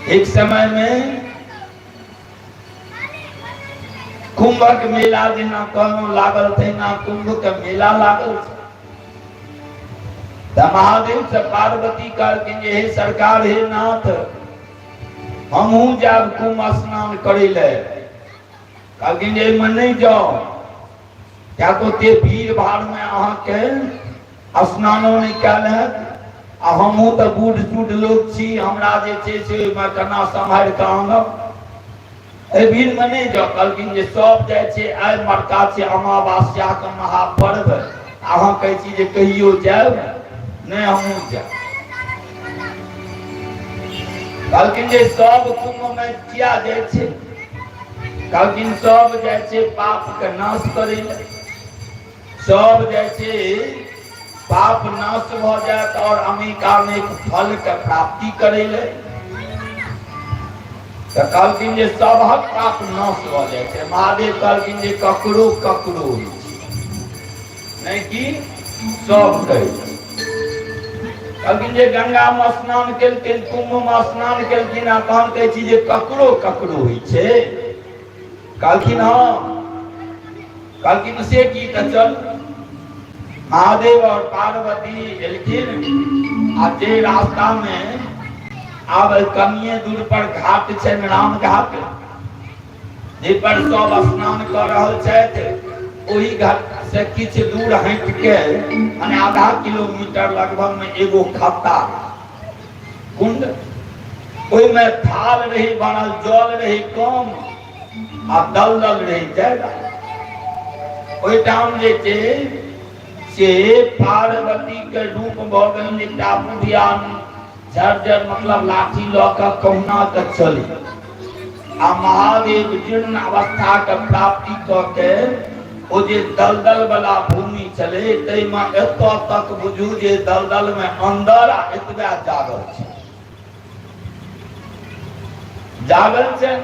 एक समय में कुंभक मेला जेना कहलहुँ लागल, तहिना कुंभ के मेला लागल छै। तऽ महादेव से पार्वती कहलखिन जे हे सरकार, हे नाथ, हमहूँ जायब कुंभ स्नान करै लए। कहलखिन जे एहिमे नहि जाउ, किया तऽ ओते भीड़ भाड़मे अहाँके स्नानो नहि कयल हैत आ हमहूँ तऽ बूढ़ सूढ़ लोक छी, हमरा जे छै से ओहिमे केना सम्हारि कऽ आनब? एहि भीड़मे नहि जाउ। कहलखिन जे सब जाइ छै, आइ मरका छै अमावास्याके महापर्व, अहाँ कहै छी जे कहियो जायब नहि, हमहूँ जायब। कहलखिन जे सब कुंभमे किया जाइ छै? कहलखिन सब जाइ छै पापके नाश करै लए, सब जाइ छै पाप नाश भऽ जायत और अनेकानेक फल के प्राप्ति करै लए। तऽ कहलखिन जे सबहक पाप नाश भऽ जाइ छै। महादेव कहलखिन जे ककरो ककरो होइ छै, नहि कि सब कहै छै। कहलखिन जे गंगा मे स्नान केलखिन, कुंभ मे स्नान केलखिन, आ तहन कहै छी जे ककरो ककरो होइ छै? कहलखिन हँ। कहलखिन से की? तऽ चल। महादेव और पार्वती एलखिन आ जे रास्ता मे आब कनिये दूर पर घाट छै, राम घाट, जाहि पर सब स्नान कऽ रहल छथि, ओहि घाट से किछु दूर हटि के माने आधा किलोमीटर लगभग में एगो खत्ता कुंड, ओहिमे थाल रही बनल, जल रही कम आ दलदल रही ज्यादा। ओहिठाम जे छै से पार्वती के रूप भऽ गेल एकटा बुढ़िया, जर्जर, मतलब लाठी लऽ कऽ कहुना कऽ चली, आ महादेव जीर्ण अवस्था के प्राप्ति कऽ के ओ जे दलदल वाला भूमि छलै, ताहिमे एतऽ तक बुझू जे दलदल मे अंदर आ एतबे जागल छै, जागल छै।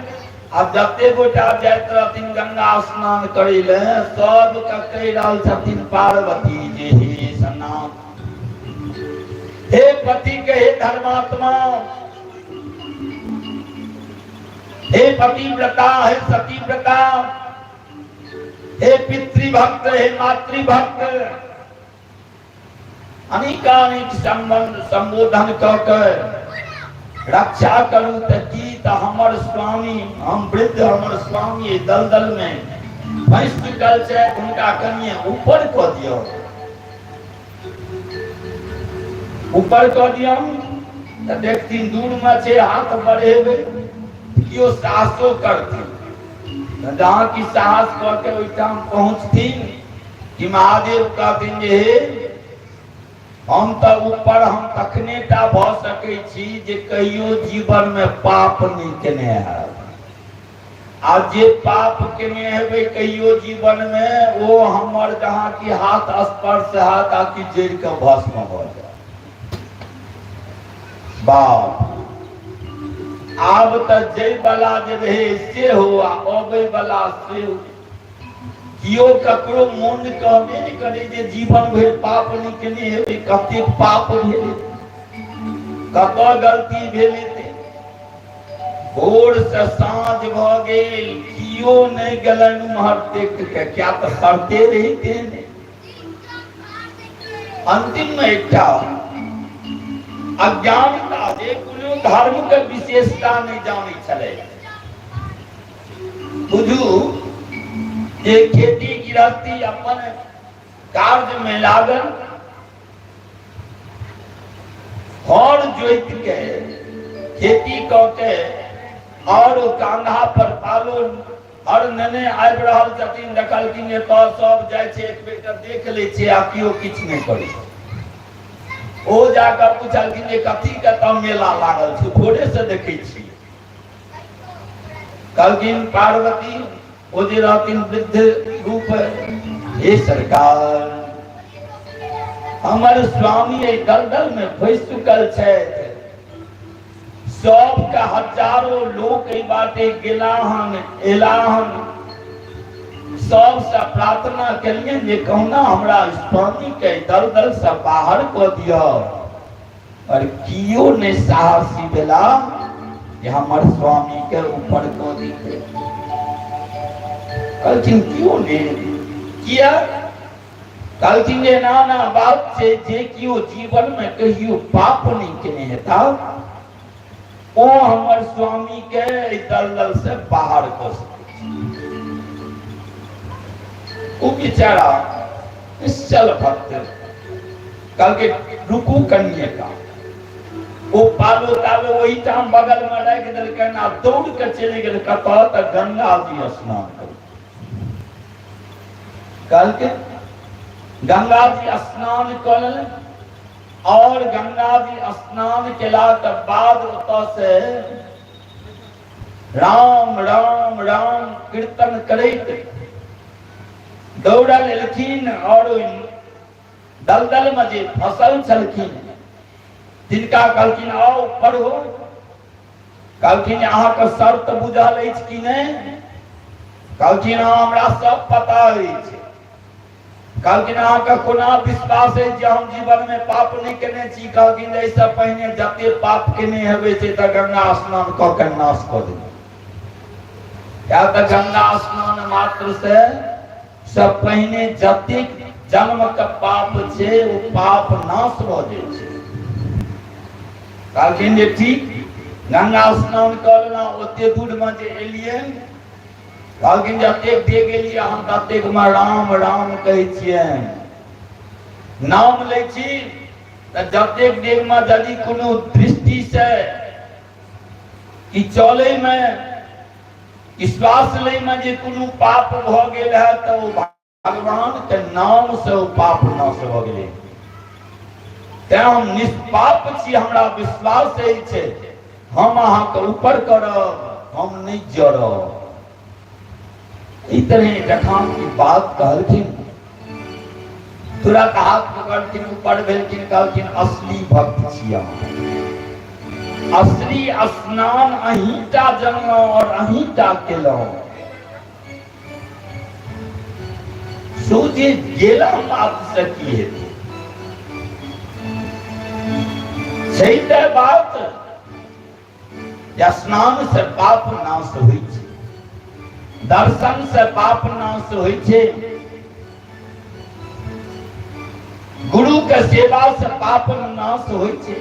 आ जते गोटा जाइत रहथिन गंगा स्नान करै लए, सबके कहि रहल छथिन पार्वती जे हे सनातन, हे पति के, हे धर्मात्मा, हे पतिव्रता, हे सतीव्रता, हे पितृभक्त, हे मातृभक्त, अनेकानेक संबंध संबोधन कऽ के रक्षा करू। तऽ की तऽ हमर स्वामी, हम वृद्ध, हमर स्वामी दलदल में फंसि चुकल छै, हुनका कनिए ऊपर कऽ दियौ, ऊपर कऽ दियौ। तऽ देखथिन दूरमे छै, हाथ बढ़ेबै, केओ साहसो करथिन। जहाँ कि साहस कऽ के ओहिठाम पहुँचथिन कि महादेव कहथिन जे हे, हम तऽ ऊपर हम तखने टा भऽ सकै छी जे कहियो जीवनमे पाप नहि केने हैब, आ जे पाप केने हेबै कहियो जीवनमे, ओ हमर जहाँ कि हाथ स्पर्श हैत आ कि जरि कऽ भस्म भऽ जायत। बाप, आब तऽ जै बला जे रहै सेहो आ अबै बला सेहो, केओ ककरो मोन कहबे नहि करे जे जीवन भरि पाप नहि केने हेबै। कतेक पाप भेलै, कतऽ गलती भेल हेतै। भोर से साँझ भऽ गेल, केओ नहि गेलनि उम्हर देख के, क्या तऽ सरते रहिते नहि। अंतिम में एकटा अज्ञानता, जे कोनो धर्म के विशेषता नहि जानै छलै। बुझू जे खेती गृहस्थी अपन कार्य में लागल, हर जोति के खेती कऽ के और कांधा पर पालो हर नेने आबि रहल छथिन। देखलखिन जे तऽ सब जाइ छै, एक बेर तऽ देख लै छै, आ केओ किछु नहि करै छै। ओ जाकऽ पुछलखिन जे कथी के तऽ मेला लागल छै, भोरे से देखै छी। कहलखिन पार्वती, ओ जे रहथिन वृद्ध रूप, हे सरकार, हमर स्वामी एहि दलदल में फंसि चुकल छथि। सबके हजारो लोक एहि बाटे गेला हन, एला हन, सबसे प्रार्थना केलियनि जे कहुना हमरा स्वामी के दलदल से बाहर कऽ दिअ, और कियो नहि साहसी भेला जे हमर स्वामी के ऊपर कऽ दिते। कहलखिन कियो नहि? किया? कहलखिन जे ना ना बात छै, जे कियो जीवन में कहियो पाप नहि केने हेता, ओ हमर स्वामी के एहि दलदल से बाहर कऽ सकै छै। ओ बेचारा निश्चल भक्त कहलकै रुकू कनिए का। ओ पालो तालो ओहिठाम बगल में राखि देलकनि आ दौड़ के चलि गेल। कतऽ? तऽ गंगा जी स्नान करू। कहलकै गंगा जी स्नान कऽ लेलनि और गंगा जी स्नान केलाक बाद ओतऽ से राम राम राम कीर्तन करैत दौड़ल एलखिन और ओहि दलदल में जे फसल छलखिन तिनका कहलखिन आओ पढ़ो। कहलखिन अहाँके शर्त बुझल अछि कि नहि? कहलखिन हँ, हमरा सब पता अछि। कहलखिन अहाँके कोना विश्वास अछि जे हम जीवन में पाप नहि केने छी? कहलखिन एहिसँ पहिने जते पाप केने हेबै से तऽ गंगा स्नान कऽ के नाश कऽ देबै। किया तऽ गंगा स्नान मात्र से सब पहिने जतेक जन्म के पाप छै ओ पाप नाश भऽ जाइ छै। कहलखिन जे ठीक, गंगा स्नान कऽ लेलहुँ। ओते दूरमे जे एलियै, कहलखिन जतेक दे गेलियै हम ततेक मे राम राम कहै छियनि, नाम लै छी, तऽ जतेक देरमे यदि कोनो दृष्टि से कि चलैमे कि श्वास लैमे जे कोनो पाप भऽ गेल है, तऽ ओ भगवान के नाम से ओ पाप नाश भऽ गेलै। तें हम निष्पाप छी, हमरा विश्वास अछि, हम अहाँके ऊपर करब, हम नहि जरब। ई तरह जखन ई बात कहलखिन, तुरंत हाथ पकड़लखिन, ऊपर भेलखिन। कहलखिन असली भक्त छी अहाँ, असली स्नान अहीं टा जनलहुँ और अहीं टा केलहुँ। सूझे गेला बात से की हेतै? छै तऽ बात। जे स्नान से पाप नाश होइ छै, दर्शन से पाप नाश होइ छै, गुरु के सेवा से पाप नाश होइ छै।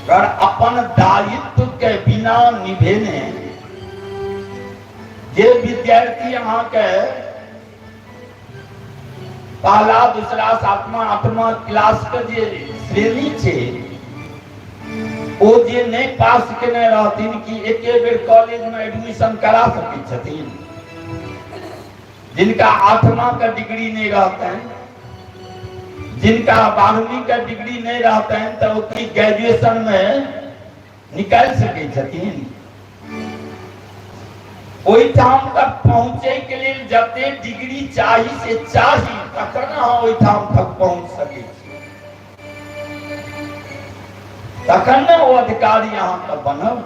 पर अपन दायित्व के बिना निभेने जे विद्यार्थी अहाँके पहला, दूसरा, सातवां, आठवां क्लास के जे श्रेणी छै, ओ जे नहि पास केने रहथिन, कि एके बेर कॉलेज में एडमिशन करा सकै छथिन? जिनका आठवां के डिग्री नहीं रहतनि, जिनका 12वीं के डिग्री नहीं रहतनि, तऽ ओ की ग्रेजुएशन में निकालि सकै छथिन? ओहिठाम तक पहुँचै के लेल जते डिग्री चाही से चाही, तखन अहाँ ओहिठाम तक पहुँच सकै छी, तखन ने ओ अधिकारी अहाँके बनब।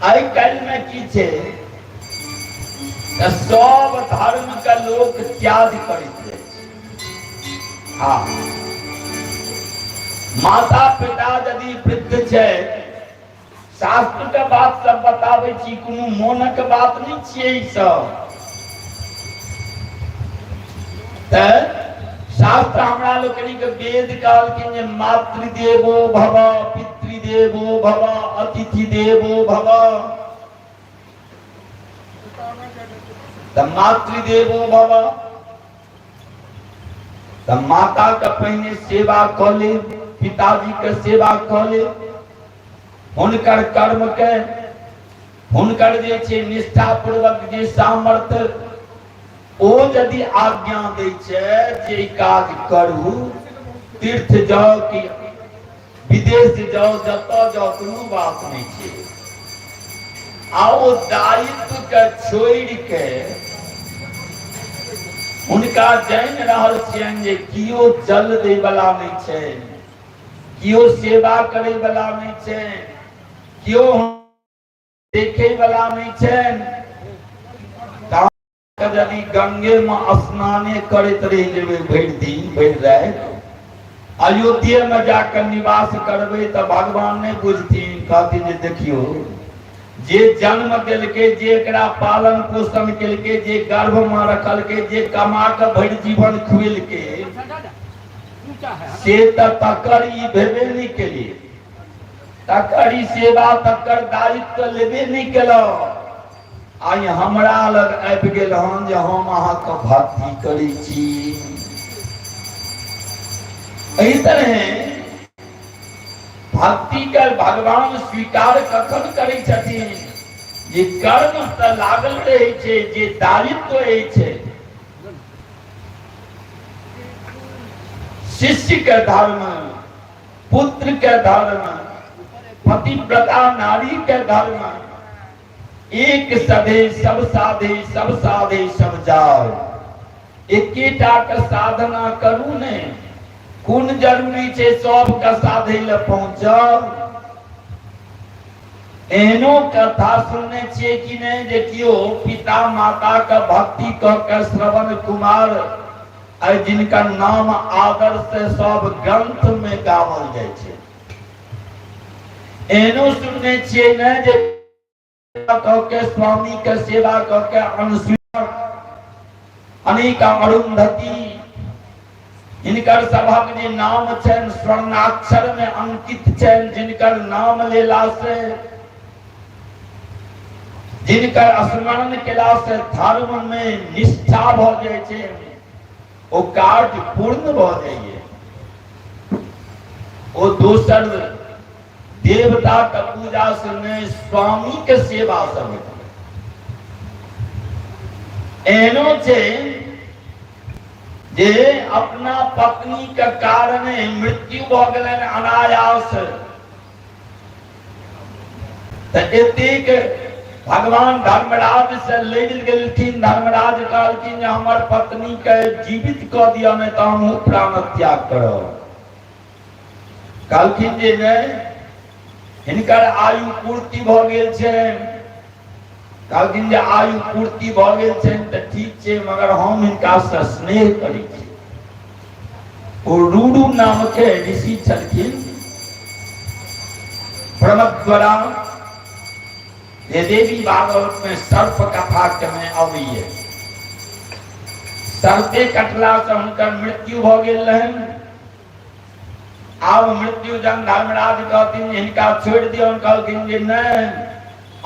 आइ काल्हि में की छै तऽ सब धर्म के लोक त्याग करैत जाइ छै। हँ, माता पिता यदि वृद्ध छै, शास्त्र के बात सब बताबै छी, कोनो मोनक बात नहि छियै ई सब। तऽ शास्त्र हमरा लोकनिक वेद कहलखिन जे मातृदेवो भव, पितृदेवो भव, अतिथि देवो भव। तऽ मातृदेवो भव, तऽ माता के पहिने सेवा कऽ ले, पिताजी के सेवा कऽ ले, हुनकर कर्म के, हुनकर जे छै निष्ठापूर्वक जे सामर्थ्य, ओ यदि आज्ञा दै छै जे ई काज करू, तीर्थ जाउ कि विदेश जाउ, जतऽ जाउ, कोनो बात नहि छै। आ ओ दायित्व के छोड़ि के हुनका जानि रहल छियनि जे कियो जल दै वाला नहि छै, कियो सेवा करै वाला नहि छै, कियो देखे वाला नहि छनि, यदि गंगे में स्नाने करैत रहि जेबै भरि दिन भरि राति, अयोध्या में जाकर निवास करबै, तऽ भगवान नहि बुझथिन? कहथिन जे देखियौ, जे जन्म देलकै, जे एकरा पालन पोषण केलकै, जे गर्भ में रखलकै, जे कमा कऽ भरि जीवन खुएलकै, से तऽ तकर ई भेबे नहि केलियै, तकर ई सेवा, तकर दायित्व लेबे नहि केलक, आइ हमरा लग आबि गेल हन जे हम अहाँके भक्ति करै छी। एहि तरहे भक्ति के भगवान स्वीकार कखन करै छथिन? जे कर्म तऽ लागल रहै छै, जे दायित्व अछि, शिष्य के धर्म, पुत्र के धर्म, पतिव्रता नारी के धर्म, एक सधे सब साधे, सब साधे सब जाओ। एकेटा के साधना करू ने, कोन जरूरी छै सबके साधे लए पहुँचब? एहनो कथा सुनने छियै कि नहि जे केओ पिता माता के भक्ति कऽ के श्रवण कुमार आइ जिनकर नाम आदर से सब ग्रंथ में गावल जाइ छै, एहनो सुनने छियै ने जे कऽ के स्वामी के सेवा कऽ के अनुसूया, अनेक अरुंधति, हिनकर सभक जे नाम छनि स्वर्णाक्षर में अंकित छनि, जिनकर नाम लेला से, जिनकर स्मरण केला से धर्म में निष्ठा भऽ जाइ छै, ओ कार्य पूर्ण भऽ जाइए, ओ दोसर देवता के पूजा से नहि, स्वामी के सेवा से होइत। एहनो छै जे अपना पत्नी के कारणे मृत्यु भऽ गेलनि अनायास, तऽ एतेक भगवान धर्मराज से लड़ि गेलखिन। धर्मराज कहलखिन जे हमर पत्नी के जीवित कऽ दिअ, नहि तऽ हमहूँ प्राण त्याग करब। कहलखिन जे नहि, हिनकर आयु पूर्ति भऽ गेल छनि। कहलखिन जे आयु पूर्ति भऽ गेल छनि तऽ ठीक छै, मगर हम हिनकासँ स्नेह करै छी। ओ रूरू नामके ऋषि छलखिन। प्रमद्वरा जे देवी भागवत में सर्प कथा के में अबैये। सर्पे कटला से हुनकर मृत्यु भऽ गेल रहनि। आब मृत्यु जन धर्मराज कहथिन हिनका छोड़ि दियौन, कहलखिन जे नहि।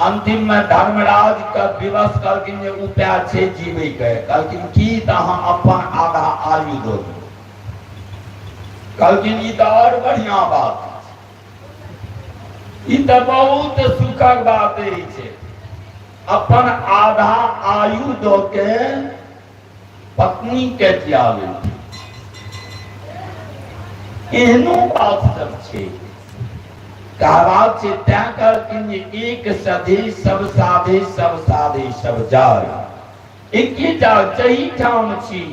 अंतिम में धर्मराज के विवश कहलखिन जे उपाय छै जीबै के। कहलखिन की? तऽ अहाँ अपन आधा आयु दऽ दियौ। कहलखिन ई तऽ आओर बढ़िआँ बात, ई तऽ बहुत सुखक बात अछि, अपन आधा आयु दऽ के पत्नी के जिया लेलखिन। एहनो बात सब छै, कहबाक छै। तैं कहलखिन जे एक सधे सब साधे, सब साधे सब जाय। एकेटा जही ठाम छी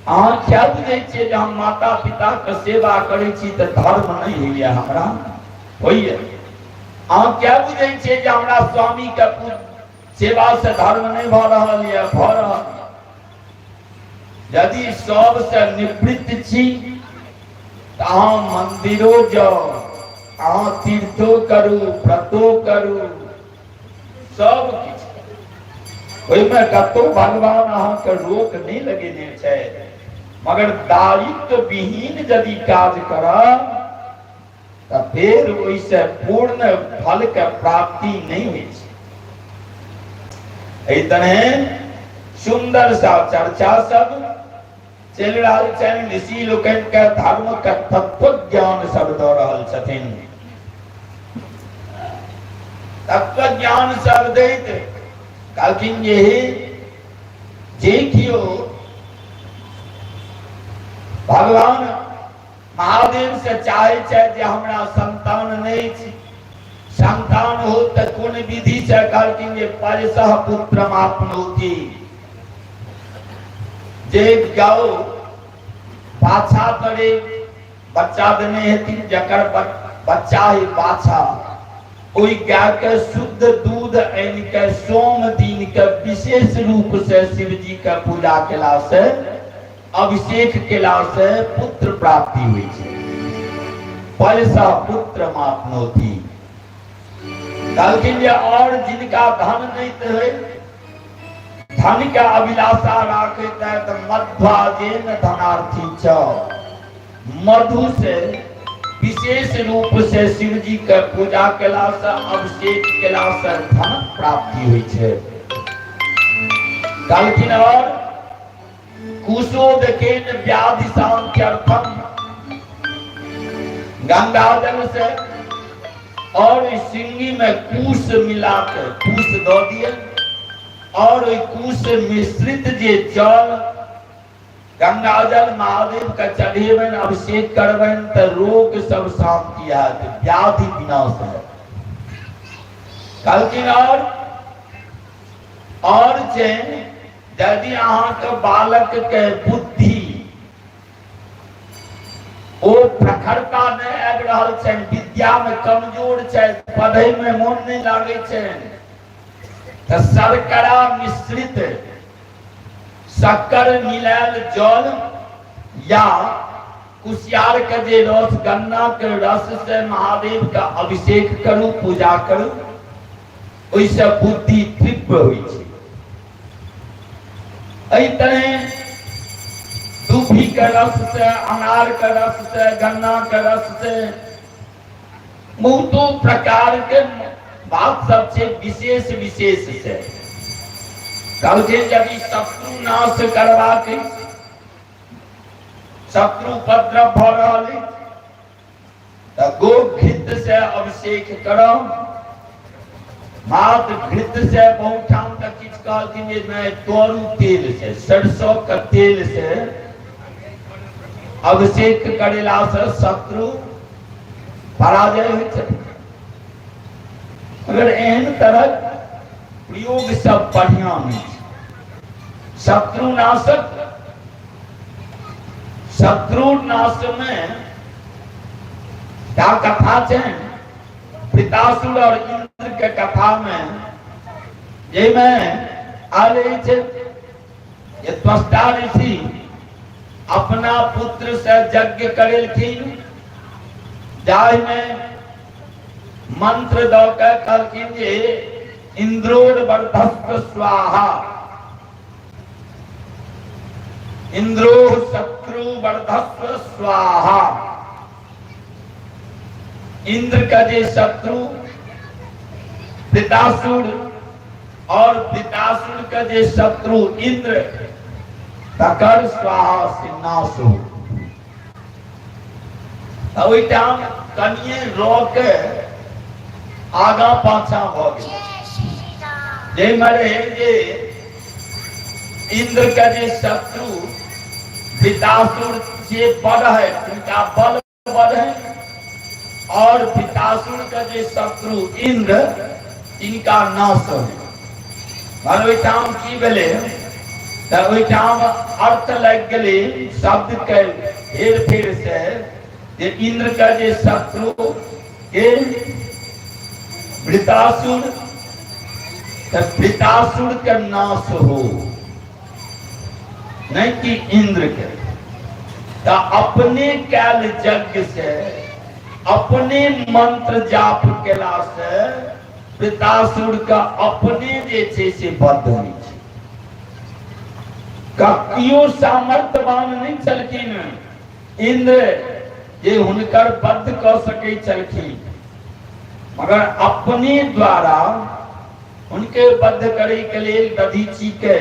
अहाँ, क्या बुझै छियै जे हम माता पिता के सेवा करै छी तऽ धर्म नहि होइए? हमरा होइए। अहाँ क्या बुझै छियै जे हमरा स्वामी के सेवा से धर्म नहि भऽ रहल यऽ? भऽ रहल यऽ। यदि सबसे निवृत्त छी तऽ अहाँ मंदिरो जाउ, अहाँ तीर्थो करू, व्रतो करू, सब किछु, ओहिमे कतौ भगवान अहाँके रोक नहि लगेने छै। मगर दायित्व विहीन यदि काज करब तऽ फेर ओहिसँ पूर्ण फल के प्राप्ति नहि होइ छै। एहि तरहे सुंदर सा चर्चा सब चलि रहल छनि। ऋषि लोकनि के धर्म के तत्व ज्ञान सब दऽ रहल छथिन। तत्व ज्ञान सब दैत कहलखिन जे जे कियो भगवान महादेव से चाहे छै जे हमरा संतान नहि छी, संतान हो तऽ कोन विधि से? कहलखिन जे परसह पुत्र मापनोति। जे गौ बाछा तरे बच्चा देने हेथिन, जकर बच्चा है बाछा, ओहि गाय के शुद्ध दूध आनि के सोम दिन के विशेष रूप से शिव जी के पूजा केला से, अभिषेक केला से पुत्र प्राप्ति होइ छै। पैसा पुत्र मापनोति। कहलखिन जे और जिनका धन नहीं है, धन के अभिलाषा राखैत है, तऽ मध्वाजेन धनार्थी च, मधु से विशेष रूप से शिव जी के पूजा केला से, अभिषेक केला से धन प्राप्ति होइ छै। कहलखिन और कुशोदकेन व्याधि शांत्यर्थम, गंगा जल से और सिंगी में कुश मिला के कुश दऽ दिए और ओहि कुश मिश्रित जे जल गंगा जल महादेव के चढ़ेबनि, अभिषेक करबनि, तऽ रोग सब शांति हैत, व्याधि विनाश हैत। कहलखिन और जे यदि अहाँके बालक के बुद्धि ओ प्रखरता नहि आबि रहल छनि, विद्या में कमजोर छथि, पढ़ै में मोन नहि लागै छनि, तऽ शर्करा मिश्रित शक्कर मिलायल जल या कुसियार के जे रस, गन्ना के रस से महादेव का अभिषेक करू, पूजा करू, ओहिसँ बुद्धि तीव्र होइ छै। एहि तरहे दूभी के रस से, अनार के रस से, गन्ना के रस से, बहुतो प्रकार के बात सब छै विशेष विशेष से। कहलखिन यदि शत्रु नाश करबाक, शत्रु उपद्रव भऽ रहल अछि, तऽ गो घृत से अभिषेक करब। मात्र घृत से बहुत ठाम तक किछु कहलखिन जे नहि, तोरू तेल से, सरसों के तेल से अभिषेक करेला से शत्रु पराजय होइ छै। अगर एहन तरहक प्रयोग सब बढ़िया नहि छै। शत्रुनाशक, शत्रुनाश में क्या कथा छै पितासुर और इंद्र के कथा में, जाहिमे आयल अछि जे त्वष्टा ऋषि अपना पुत्र से यज्ञ करेलखिन, जाहिमे मंत्र दऽ के कहलखिन जे इंद्रोर वर्धस्व स्वाहा, इंद्रो शत्रु वर्धस्व स्वाहा। इंद्र का जे शत्रु वृतासुर और वृतासुर का जे शत्रु इंद्र, तकर स्वाहा से नाश हो। तऽ ओहिठाम कनिए र के आगाँ पाछाँ भऽ गेल, जाहिमे रहै जे इंद्र के जे शत्रु वृतासुर जे बढ़े तिनका बल बढ़े, और वृतासुर के जे शत्रु इंद्र तिनका नाश हो। मगर ओहिठाम की भेलै तऽ ओहिठाम अर्थ लागि गेलै शब्द के हेर फेर से, जे इंद्र के जे शत्रु के वृतासुर, तऽ वृतासुर के नाश हो, नहीं कि इंद्र के। तऽ अपने कैल यज्ञ से, अपने मंत्र जाप केला से वृतासुर के अपने जे छै से बद्ध होइ छै। कहियो सामर्थ्यवान नहि छलखिन इंद्र जे हुनकर बद्ध कऽ सकै छलखिन, मगर अपने द्वारा हुनके बद्ध करे के लेल दधीची के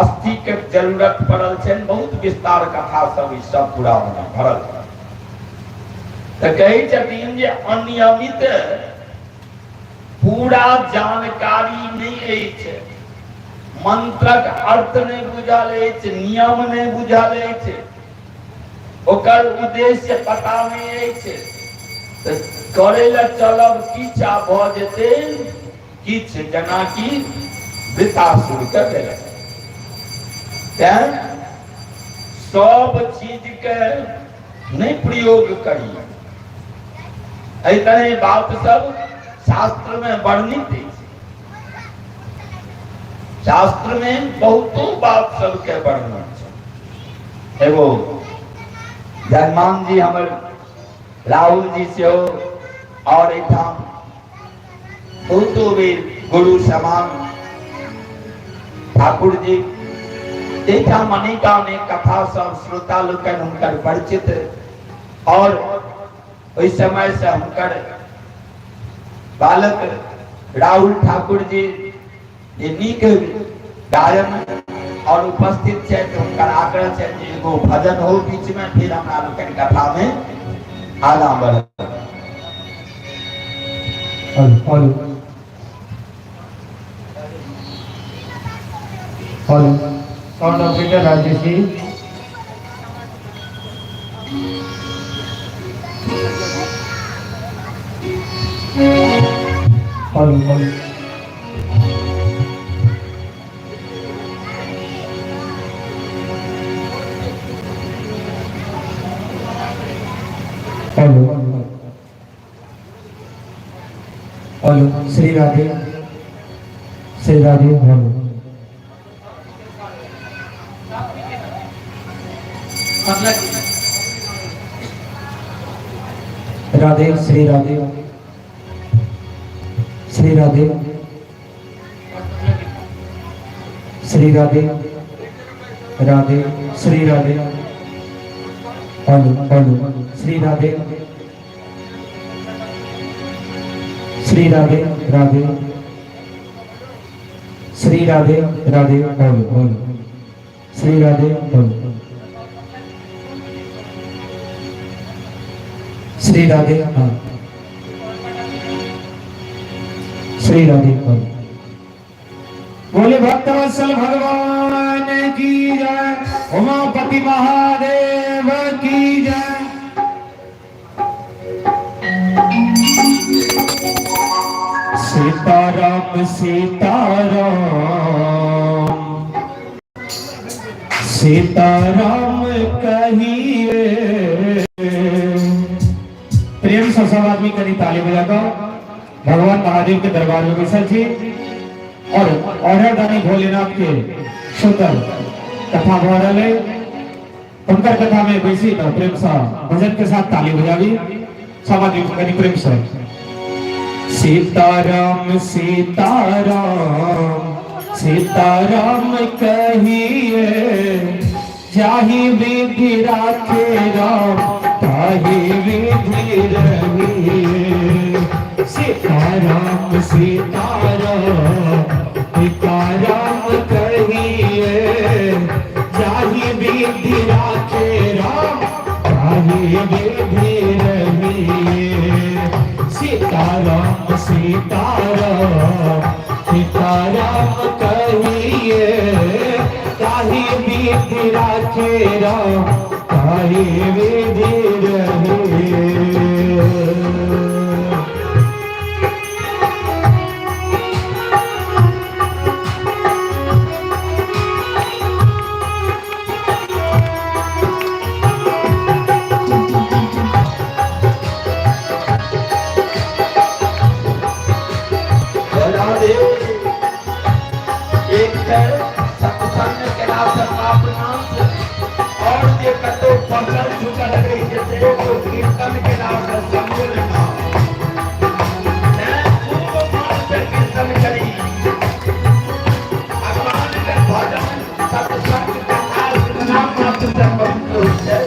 अस्थि के जरूरत पड़ल छनि। बहुत विस्तार कथा सब ई सब पूरा होना भरल। तऽ कहै छथिन जे अनियमित पूरा जानकारी नहि अछि, मंत्रक अर्थ नहि बुझल अछि, नियम नहि बुझल अछि, ओकर उद्देश्य पता नहि अछि, तऽ करै लए चलब किछु आ भऽ जेतै किछु, जेनाकि वृतासुरके भेलै। तेँ सब चीजके नहि प्रयोग करी। एहि तरह बात सब शास्त्र में वर्णित अछि। शास्त्र में बहुतो बात सबके वर्णन छै। एगो जयमान जी हमर राहुल जी सेहो और एहिठाम बहुतो बेर गुरु समान ठाकुर जी, एहिठाम अनेकानेक कथा सब श्रोता लोकनि हुनकर परिचित, और ओहि समय से हुनकर बालक राहुल ठाकुर जी जे नीक गायन और उपस्थित छथि, हुनकर आग्रह छनि जे एगो भजन हो बीच में, फिर हमरा लोकनि कथा में आगाँ बढ़ब। Hello hello hello, sound operator Rajesh ji. Hello hello hello hello, Shri Radhe, Shri Radhe. Hello Radhe, Shri Radhe, Shri Radhe, Shri Radhe, Radhe, Shri Radhe. Hello hello, Shri Radhe, Shri Radhe, Radhe, Shri Radhe, Radhe. Hello hello, Shri Radhe. Hello, Shri Radhe. हाँ, Shri Radhe. Hello. बोले भक्तवत्सल भगवान की जय, उमापति महादेव की जय। सीताराम सीताराम सीताराम कहिए। प्रेम से सब आदमी कनी ताली बजाकर भगवान महादेव के दरबार में बैसल छी और ऑर्डर दानी भोलेनाथ के सुंदर कथा भऽ रहल है। हुनकर कथा में बैसी तो प्रेम से भजन के साथ ताली बजाबी। सब आदमी कनी प्रेम से। सीताराम सीताराम सीताराम कहिए, जाहि विधि राखे राम ताहि विधि रहिए। सीताराम सीताराम सीताराम कहिए, जाहि विधि राखे राम ताहि विधि रहिए। सीताराम सीताराम सीताराम कहिए, ताहि विधि राखे राम ताहि विधि रहिए। राधे। एक तऽ सत्संग केलासँ पाप नाश, और जे कतौ बचल छुटल रहै छै से ओ कीर्तन केलासँ समूल नाश। तें खूब मनसँ कीर्तन करी, भगवान के भजन, सत्संग, कथा सुनला मात्रसँ पवित्र होइ छै।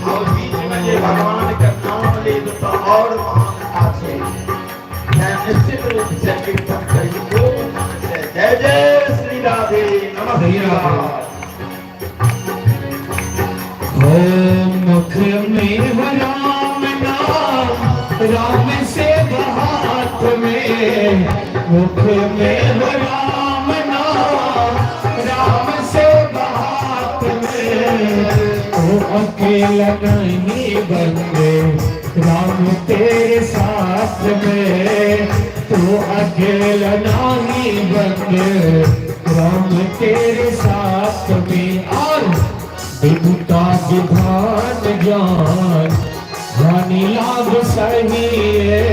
और बीच में जे भगवान के नाम लेब तऽ और महानता छै। तें निश्चित रूप से कीर्तन करी खूब मन से। जय जय श्री राधे। नमस्कार। हो मुख में हो राम नाम, राम से हाथ में। मुख में हो राम नाम, राम से हाथ में। ओ अकेला नहीं बंदे, राम तेरे साथ में। तू अकेला नहीं बंदे, राम तेरे साथ में। और विधि का विधान ज्ञान हानि लाभ सही है।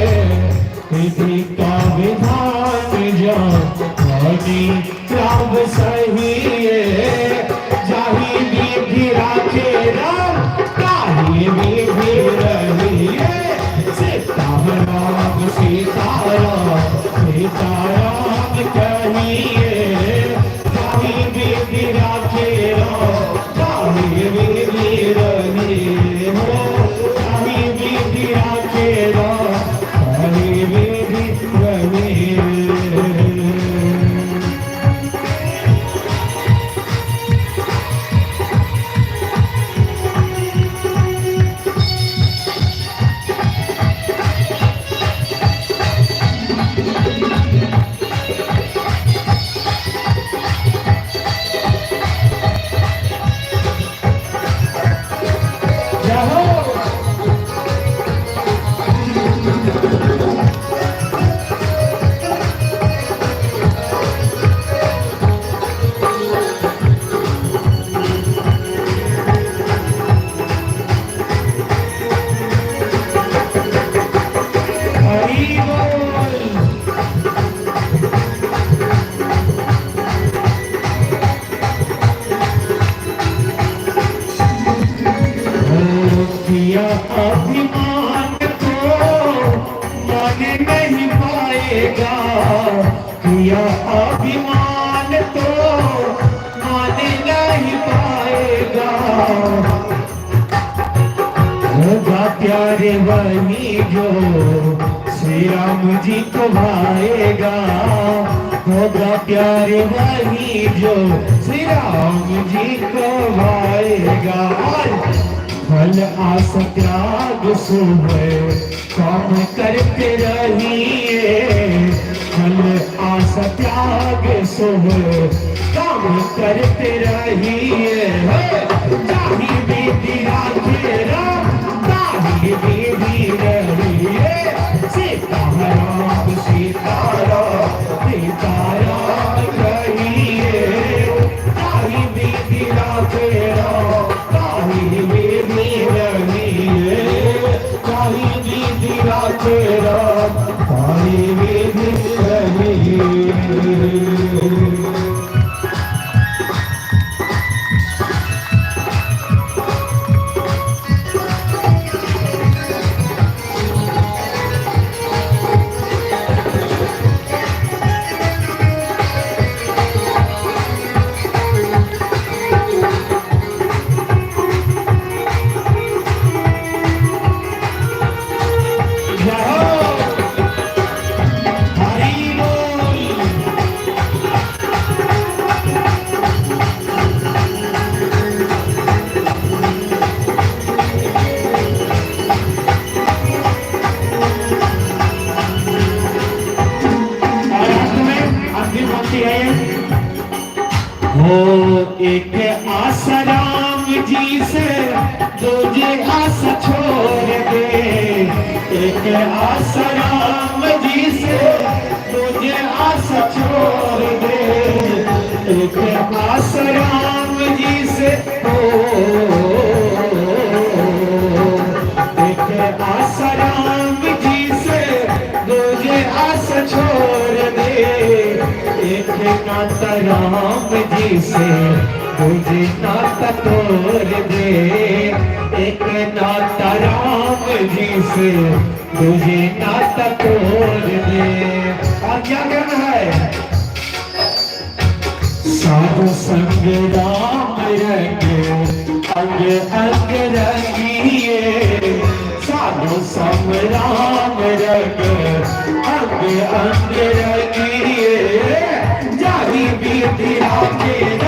विधि का विधान ज्ञान हानि लाभ सही है। जाहि विधि राखे राम ताहि विधि रहिए। सीता राम सीता राम सीता राम कहिए, जाहि विधि राखे राम ताहि विधि रहिए। हो ताहि विधि राखे राम ताहि विधि रहिए। जय हो। हरि बोल। हो किया अभिमान तो मान नहीं पाएगा। किया अभिमान तो मान नहीं पाएगा। होगा प्यार वही जो श्री राम जी को भाएगा। होगा प्यार वही जो श्री राम जी को भाएगा। और फल आस त्याग सुबह काम करते रहिए। फल आस त्याग सुबह काम करते रहिए। जाहि विधि राखे राम ताहि विधि रहिए। सीता राम सीता राम सीता राम कहिए, ताहि विधि राखे राम ताहि विधि रहिए। ताहि विधि राखे राम ताहि विधि रहिए। दूजे आस छोड़ दे। एक आस राम जी से दूजे आस छोड़ दे। एक आस राम जी से, ओ एक आस राम जी से दूजे आस छोड़ दे। एक नाता राम जी से दूजे नाता तोड़ दे। एक नाता राम जी से दूजे नाता तोड़ दे। और क्या कहना है? साधु संग राम रंग अंग अंग रंगिए। साधु संग राम रंग अंग अंग रंगिए। जारी विधि राखे।